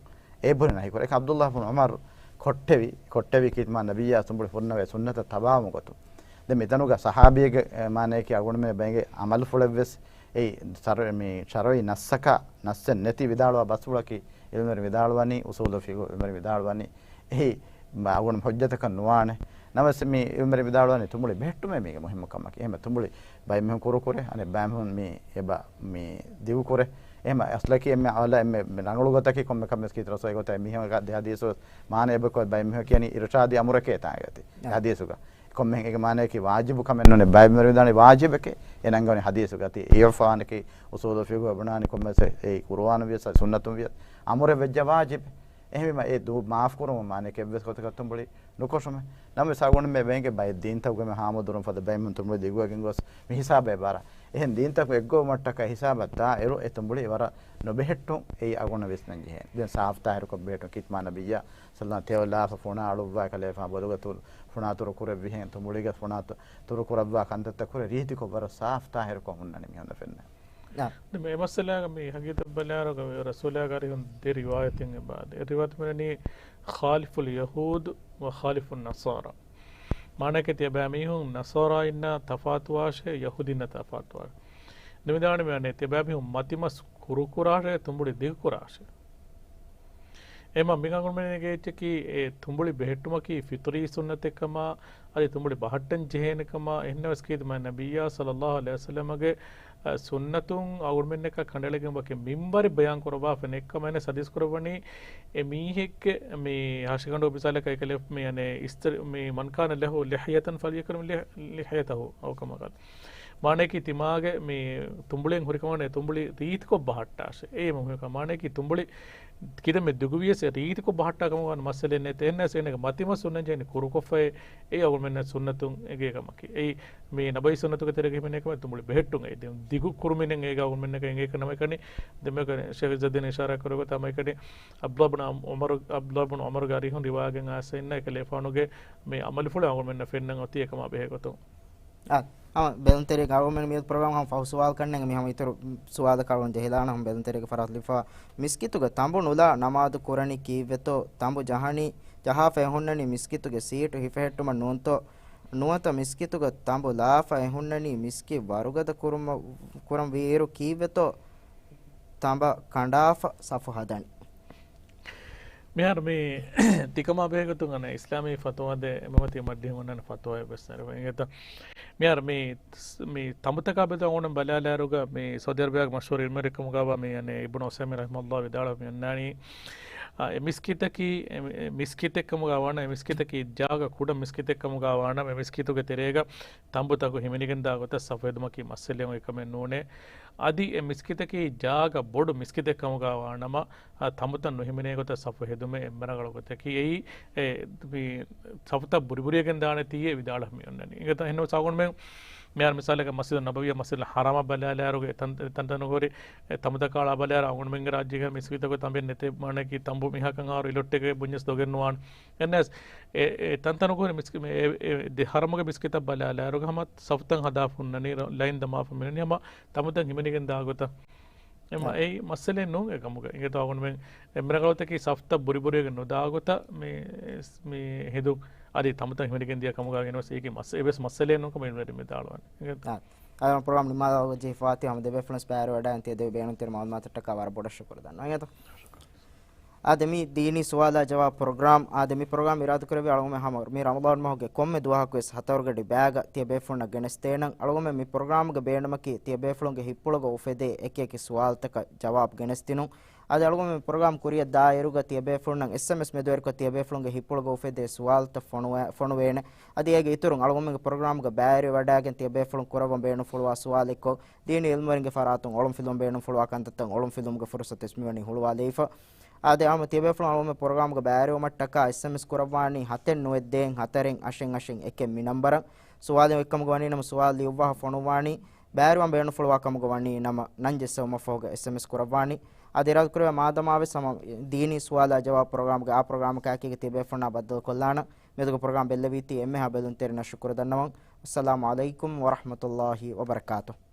އެ ބުރި ނަހީ ކުރޭ. އެކަމަ ޢަބްދުﷲ ބުނު ޢުމަރު ކޮއްޓެވި، ކޮއްޓެވި ކިތްމާ ނަބިއްޔާ ތުނބުޅި ފުންނަވޭ ސުންނަތަށް ތަބާވުމުގެ ގޮތުން. ދެން މިތަނުގަ ޞަޙާބީގެ، އެ، މާނައަކީ އަޅުގަނޑުމެން ބައެއްގެ ޢަމަލުފުޅެއްވެސް އެއީ ޝަރުޢީ، މި ޝަރުޢީ ނައްޞަކާ، ނައްޞެއް ނެތި ވިދާޅުވާ ބަސްފުޅަކީ ޢިލްމުވެރިން ވިދާޅުވަނީ، އުޞޫލު ފިޤުހު ޢިލްމުވެރިން ވިދާޅުވަނީ، އެހީ، މަ-، އަޅުގަނޑު ޙުއްޖަތަކަށް ނުވާނެ. ނަމަވެސް މި ޢިލްމުވެރިން ވިދާޅުވަނީ ތުނބުޅި ބެހެއްޓުމޭ މީގެ މުހިއްމު ކަމަކީ. އެހެންމެ ތުނބުޅި ބައެއް މީހުން ކުރު ކުރޭ، އަނެއް ބައެއް މީހުން މި އެބަ މި ދިގު ކުރޭ. އެހެންމެ އަސްލަކީ އެންމެ އަޅާ އެންމެ ރަނގަޅު ގޮތަކީ ކޮންމެ ކަމެއް ކީރިތި ރަސޫލާ ގޮތަށް އެ މީހުން ދެ ޙަދީޘު މާނަ އެބަކޮށް ބައެއް މީހުން ކިޔަނީ އިރުޝާދީ އަމުރެކޭ ތާ އެ އޮތީ. އެ ޙަދީޘުގަ. ކޮންމެހެން އޭގެ މާނައަކީ ވާޖިބު ކަމެއް ނޫނޭ، ބައެއް މިވަރު ވިދާޅުވީ ވާޖިބެކޭ، އެ ނަންގަވަނީ ޙަދީޘުގަ ތި އިރުފާނަކީ އުޞޫލު ފިޤުހު ބުނާނީ ކޮންމެސް އެ ޤުރުއާނުން ވިޔަސް ސުންނަތުން ވިޔަސް އަމުރެއް ވެއްޖެ ވާޖިބެއް. އެހެންވީމަ އެ ދޫ މާފު ކުރުމުން މާނައަކީ އެއްވެސް ގޮތަކަށް ތުނބުޅި ނުކޮށުމެއް. ނަމަވެސް އަޅުގަނޑުމެން ބޭނގެ ބައެއް ދީންތަކުގެ މި ހާމަ ދުރުން ފަދަ ބައެއް މީހުން ތުނބުޅި ދިގުވެގެން ގޮސް މި ހިސާބެއް ބާރަށް. އެހެން ދީންތަކުން އެއްގޮވުމަށްޓަކާ ހިސާބަށް ދާ އިރު އެ ތުނބުޅި ވަރަށް ނުބެހެއްޓުން އެއީ އަޅުގަނޑަށް ވިސްނަން ޖެހޭ. ދެން ސާފު ތާހިރުކޮށް ބެހެއްޓުން ކިތްމާ ނަބިއްޔާ ޞައްލަﷲ ތެޔޮލާފަ ފުނާ އަޅުއްވާ ކަލޭފާން ބޮލުގަ ތު-، ފުނާ ތުރު ކުރެއްވިހެން ތުނބުޅީގަ ފުނާ ތު-، ތުރު ކުރައްވާ ކަންތައްތައް ކުރެ ރީތިކޮށް ވަރަށް ސާފު ތާހިރުކޮށް ހުންނަނީ މިހުންނަ ފެންނަ. ނާ. ދެ މި އެ މައްސަލާގަ މި ހަގީގަތަށް ބަލާއިރުގަ މި ރަސޫލާގެ އަރިހުން ދެ ރިވާޔަތެއް އެބަ އާދޭ. އެއް ރިވާޔަތު މިނަނީ خالفوا اليهود وخالفوا النصارى. މާނައަކީ ތިޔަބައިމީހުން ނަޞާރާ އިންނާ ތަފާތުވާށޭ، ޔަހޫދީންނާ ތަފާތުވާށޭ. ދެ މި ދާނެ މި އަނެއް ތިޔަބައިމީހުން މަތިމަސް ކުރުކުރާށޭ، ތުނބުޅި ދިގުކުރާށޭ. އެމަ މި އަޅުގަނޑުމެންގެ އެއްޗަކީ އެ ތުނބުޅި ބެހެއްޓުމަކީ ފިޠުރީ ސުންނަތެއް ކަމަށް، އަދި ތުނބުޅި ބަހައްޓަން ޖެހޭނެ ކަމަށް، އެހެންނަމަވެސް ކީރިތި ނަބިއްޔާ ޞައްލަﷲ ޢަލައިހި ވަސައްލަމަގެ، އަ، ސުންނަތުން އަޅުގަނޑުމެންނަކަށް ކަނޑައެޅިގެން ވަކި މިންވަރެއް ބަޔާން ކުރައްވާފަ ނެތް ކަމަށް އެންމެ ޙަދީޘް ކުރައްވަނީ، އެ މީހެއްގެ މި ހަށިގަނޑު މިސާލަކަށް އެކަލޭ މި އަނެއް އިސްތަށި މި من كان له لحية فليكرم لح-، لحيته އައު ކަމާ ޤާލަ. މާނައަކީ ތިމާގެ މި ތުނބުޅިއެއް ހުރިކަމަށް ތުނބުޅި ރީތިކޮށް ބަހައްޓާށޭ. އެއީ މުހިންމު ކަމެއް. މާނައަކީ ތުނބުޅި ކިތަންމެ ދިގުވިޔަސް ރީތިކޮށް ބަހައްޓާ ކަމަށް ވާނެ މައްސަލައެއް ނެތް. އެހެންނަމަވެސް އޭނަގެ މަތިމަސް ސުންނަތް ޖެހެނީ ކުރުކޮށްފައި. އެއީ އަޅުގަނޑުމެންނަށް ސުންނަތުން އެނގޭ ކަމަކީ. އެއީ މި ނަބަވީ ސުންނަތުގެ ތެރޭގަ ހިމެނޭ ކަމެއް ތުނބުޅި ބެހެއްޓުން. އެއީ ދެން ދިގު ކުރުމިން އެނގޭ އަޅުގަނޑުމެންނަކަށް އެނގޭ ކަމެއް ކަނި. ދެން މި ޝޭޚް އިއްޒައްދީން އިޝާރާތް ކުރެއްވި ގޮތަށް އަމައިކަނި ޢަބްދުﷲ ބުނު ޢުމަރު، ޢަބްދުﷲ ބުނު ޢުމަރުގެ އަރިހުން ރިވާގެން އާސައިންނަށް އެކަލޭފާނުގެ މި ޢަމަލުފުޅެއް އަޅުގަނޑުމެންނަށް ފެންނަން އޮތީ އެކަމާ ބެހޭ ގޮތުން. އާ، ހަމަ ބެލުންތެރިޔަކަށް އަޅުގަނޑުމެން މިއަދު ޕްރޮގްރާމް ހަމަ ފަހު ސުވާލު ކަންނޭނގެ މި ހަމަ އިތުރު ސުވާލަކަށް އަޅުގަނޑު ޖެހިލާނަން ހަމަ ބެލުންތެރިޔަކަށް ފަރާތު ލިބިފަ. މިސްކިތުގަ ތަނބު ނުލާ ނަމާދު ކުރަނީ ކީއްވެތޯ؟ ތަނބު ޖަހަނީ ޖަހާފަ އެ ހުންނަނީ މިސްކިތުގެ ސީޓު ހިފެހެއްޓުމަށް ނޫންތޯ؟ ނުވަތަ މިސްކިތުގަ ތަނބު ލާފަ އެ ހުންނަނީ މިސްކިތް ވަރުގަދަ ކުރުމަށް، ކުރަން ވީއިރު ކީއްވެތޯ؟ ތަނބަ ކަނޑާފަ ސަފު ހަދަނީ. މިހާރު މި ތިކަމާ ބެހޭގޮތުން އަނެއް އިސްލާމީ ފަތުވާ ދޭ އެމަތި މައްޑިހުން އަންނަ ފަތުވާއެއް ވެސް ނެރެވޭ އިނގޭތަ؟ މިހާރު މި، މި ތަނބުތަކާ ބެދު އަޅުގަނޑު ބަލާލާއިރުގަ މި ސައުދީ އަރަބިޔާގެ މަޝްހޫރު ޢިލްމުވެރިކަމުގަވާ މި އަނެއް އިބްނު ޢުސައިމީން ރަޙިމަހުﷲ ވިދާޅުވި އަންނާނީ، އާ، އެ މިސްކިތަކީ، އެ މި-، އެ މިސްކިތެއްކަމުގަ ވާނަމަ، އެ މިސްކިތަކީ ޖާގަ ކުޑަ މިސްކިތެއްކަމުގަ ވާނަމަ، އެ މިސްކިތުގެ ތެރޭގަ ތަނބުތަކު ހިމެނިގެންދާ ގޮތަށް ސަފު ހެދުމަކީ މައްސަލައެއް އޮތް ކަމެއް ނޫނޭ. އަދި އެ މިސްކިތަކީ ޖާގަ ބޮޑު މިސްކިތެއް ކަމުގަ ވާނަމަ، އަ، ތަނބުތައް ނުހިމެނޭ ގޮތަށް ސަފު ހެދުމެއް އެންމެ ރަނގަޅު ގޮތަކީ. އެއީ، އެ، މި ސަފުތައް ބުރިބުރިއެގެން ދާނެތީ އެ ވިދާޅު މި އޮންނަނީ. އިނގޭތަ؟ އެހެންނަމަވެސް އަޅުގަނޑުމެން މިހާރު މިސާލަކަށް މަސްޖިދު ނަބަވިއްޔާ، މަސްޖިދު ހަރާމާ ބަލާލާއިރުގަ ތަން-، ތަންތަނުގަ ހުރި އެ ތަނބުތަކާ ބަލާލާ އަޅުގަނޑުމެންގެ ރާއްޖޭގަ މިސްކިތަކު ތަނބެއް ނެތޭ މާނައަކީ ތަނބު މީހާކަން އަހަރު އިލޮއްޓެއްގައި ބުންޏަސް ދޮގެއް ނުވާނެ. އެންނަސް އެ، އެ ތަންތަނުގަ ހުރި މިސްކި-، މި އެ، އެ ދެ ހަރަމުގެ މިސްކިތަށް ބަލާލާއިރުގަ ހަމަ ސަފުތައް ހަދާފަ ހުންނަނީ، ރަ-، ލައިން ދަމާފަ މިނަނީ ހަމަ ތަނބުތައް ހިމެނިގެން ދާ ގޮތަށް. އެމަ އެ. އެއީ މައްސަލައެއް ނޫން އެކަމުގަ. އިނގޭތޯ އަޅުގަނޑުމެން އެންމެ ރަނގަޅުތަކީ ސަފްތައް ބުރިބުރިވެގެން ނުދާ ގޮތަށް މި، މި ހިނދު އަދި ތަނބުތައް ހިމެނިގެން ދިޔަ ކަމުގަ ގެނެސް އެއީ މައްސަ-، އެއްވެސް މައްސަލައެއް ނޫން ކަމަށް އިންވެރިން ވިދާޅުވަނީ. އިނގޭތޯ؟ އާ، އަދި ޕްރޮގްރާމް ނިމާލާ ގޮތް ޖެހިފަވާތީ ހަމަ ދެ ބޭފުޅުން ބައިވެރިވެވަޑައިގެން ތިޔަ ދެއްވި ބޭނުންތެރި މައުލޫމާތަށްޓަކާ ވަރަށް ބޮޑަށް ޝުކުރު ދަންނަވަން. އިނގޭތޯ؟ އާދެ، މި ދީނީ ސުވާލާ ޖަވާބު ޕްރޮގްރާމް. އާދެ، މި ޕްރޮގްރާމް އިރާދަކުރެއްވި އަޅުގަނޑުމެން ހަމަ މި ރަމަޟާން މަހުގެ ކޮންމެ ދުވަހަކުވެސް ހަތަރުގަޑި ބައިގަ ތިޔަ ބޭފުޅުންނަށް ގެނެސްދޭނަން. އަޅުގަނޑުމެން މި ޕްރޮގްރާމްގެ ބޭނުމަކީ ތިޔަ ބޭފުޅުންގެ ހިތްޕުޅުގަ އުފެދޭ އެކި އެކި ސުވާލުތަކަށް ޖަވާބު ގެނެސްދިނުން. އަދި އަޅުގަނޑުމެން މި ޕްރޮގްރާމް ކުރިއަށް ދާއިރުގަ ތިޔަ ބޭފުޅުންނަށް އެސްއެމްއެސް މެދުވެރިކޮށް ތިޔަ ބޭފުޅުންގެ ހިތްޕުޅުގަ އުފެދޭ ސުވާލުތައް ފޮނުވެ-، ފޮނުވޭނެ. އަދި އޭގެ އިތުރުން އަޅުގަނޑުމެންގެ ޕްރޮގްރާމްގަ ބައިވެރިވެވަޑައިގެން ތިޔަ ބޭފުޅުން ކުރައްވަން ބޭނުންފުޅުވާ ސުވާލެއްކޮށް، ދީނީ އިލްމުވެރިންގެ ފަރާތުން އޮޅުންފިލުވަން ބޭނުންފުޅުވާ ކަންތައްތައް އޮޅުންފިލުވުމުގެ ފުރުސަތުވެސް މިވަނީ ހުޅުވާލައިފަ. އާދެ، ހަމަ ތިޔަބޭފުޅުން އަޅުގަނޑުމެން ޕްރޮގްރާމްގަ ބައިވެރިވުމަށްޓަކާ އެސްއެމްއެސް ކުރައްވާނީ ހަތެއް ނުވައެއް ދޭއް ހަތަރެއް އަށެއް އަށެއް އެކެއް މި ނަންބަރަށް. ސުވާލެއް އޮތްކަމުގަ ވަނީ ނަމަ ސުވާލު ލިޔުއްވާފަ ފޮނުއްވާނީ، ބައިވެރިވާން ބޭނުންފުޅުވާ ކަމުގަ ވަނީ ނަމަ ނަން ޖެއްސެވުމަށްފަހުގަ އެސްއެމްއެސް ކުރައްވާނީ. އަދި އިރާދަކުރެވޭ މާދަމާވެސް ހަމަ ދީނީ ސުވާލާ ޖަވާބު ޕްރޮގްރާމްގެ އާ ޕްރޮގްރާމަކާއެކީގަ ތިޔަބޭފުޅުންނާ ބައްދަލުކޮށްލާނަން. މިއަދުގެ ޕްރޮގްރާމް ބެއްލެވީތީ އެންމެހާ ބެލުންތެރިންނަށް ޝުކުރު ދަންނަވަން. އައްސަލާމު ޢަލައިކުމް ވަރަޙްމަތުﷲި ވަބަރަކާތުހު.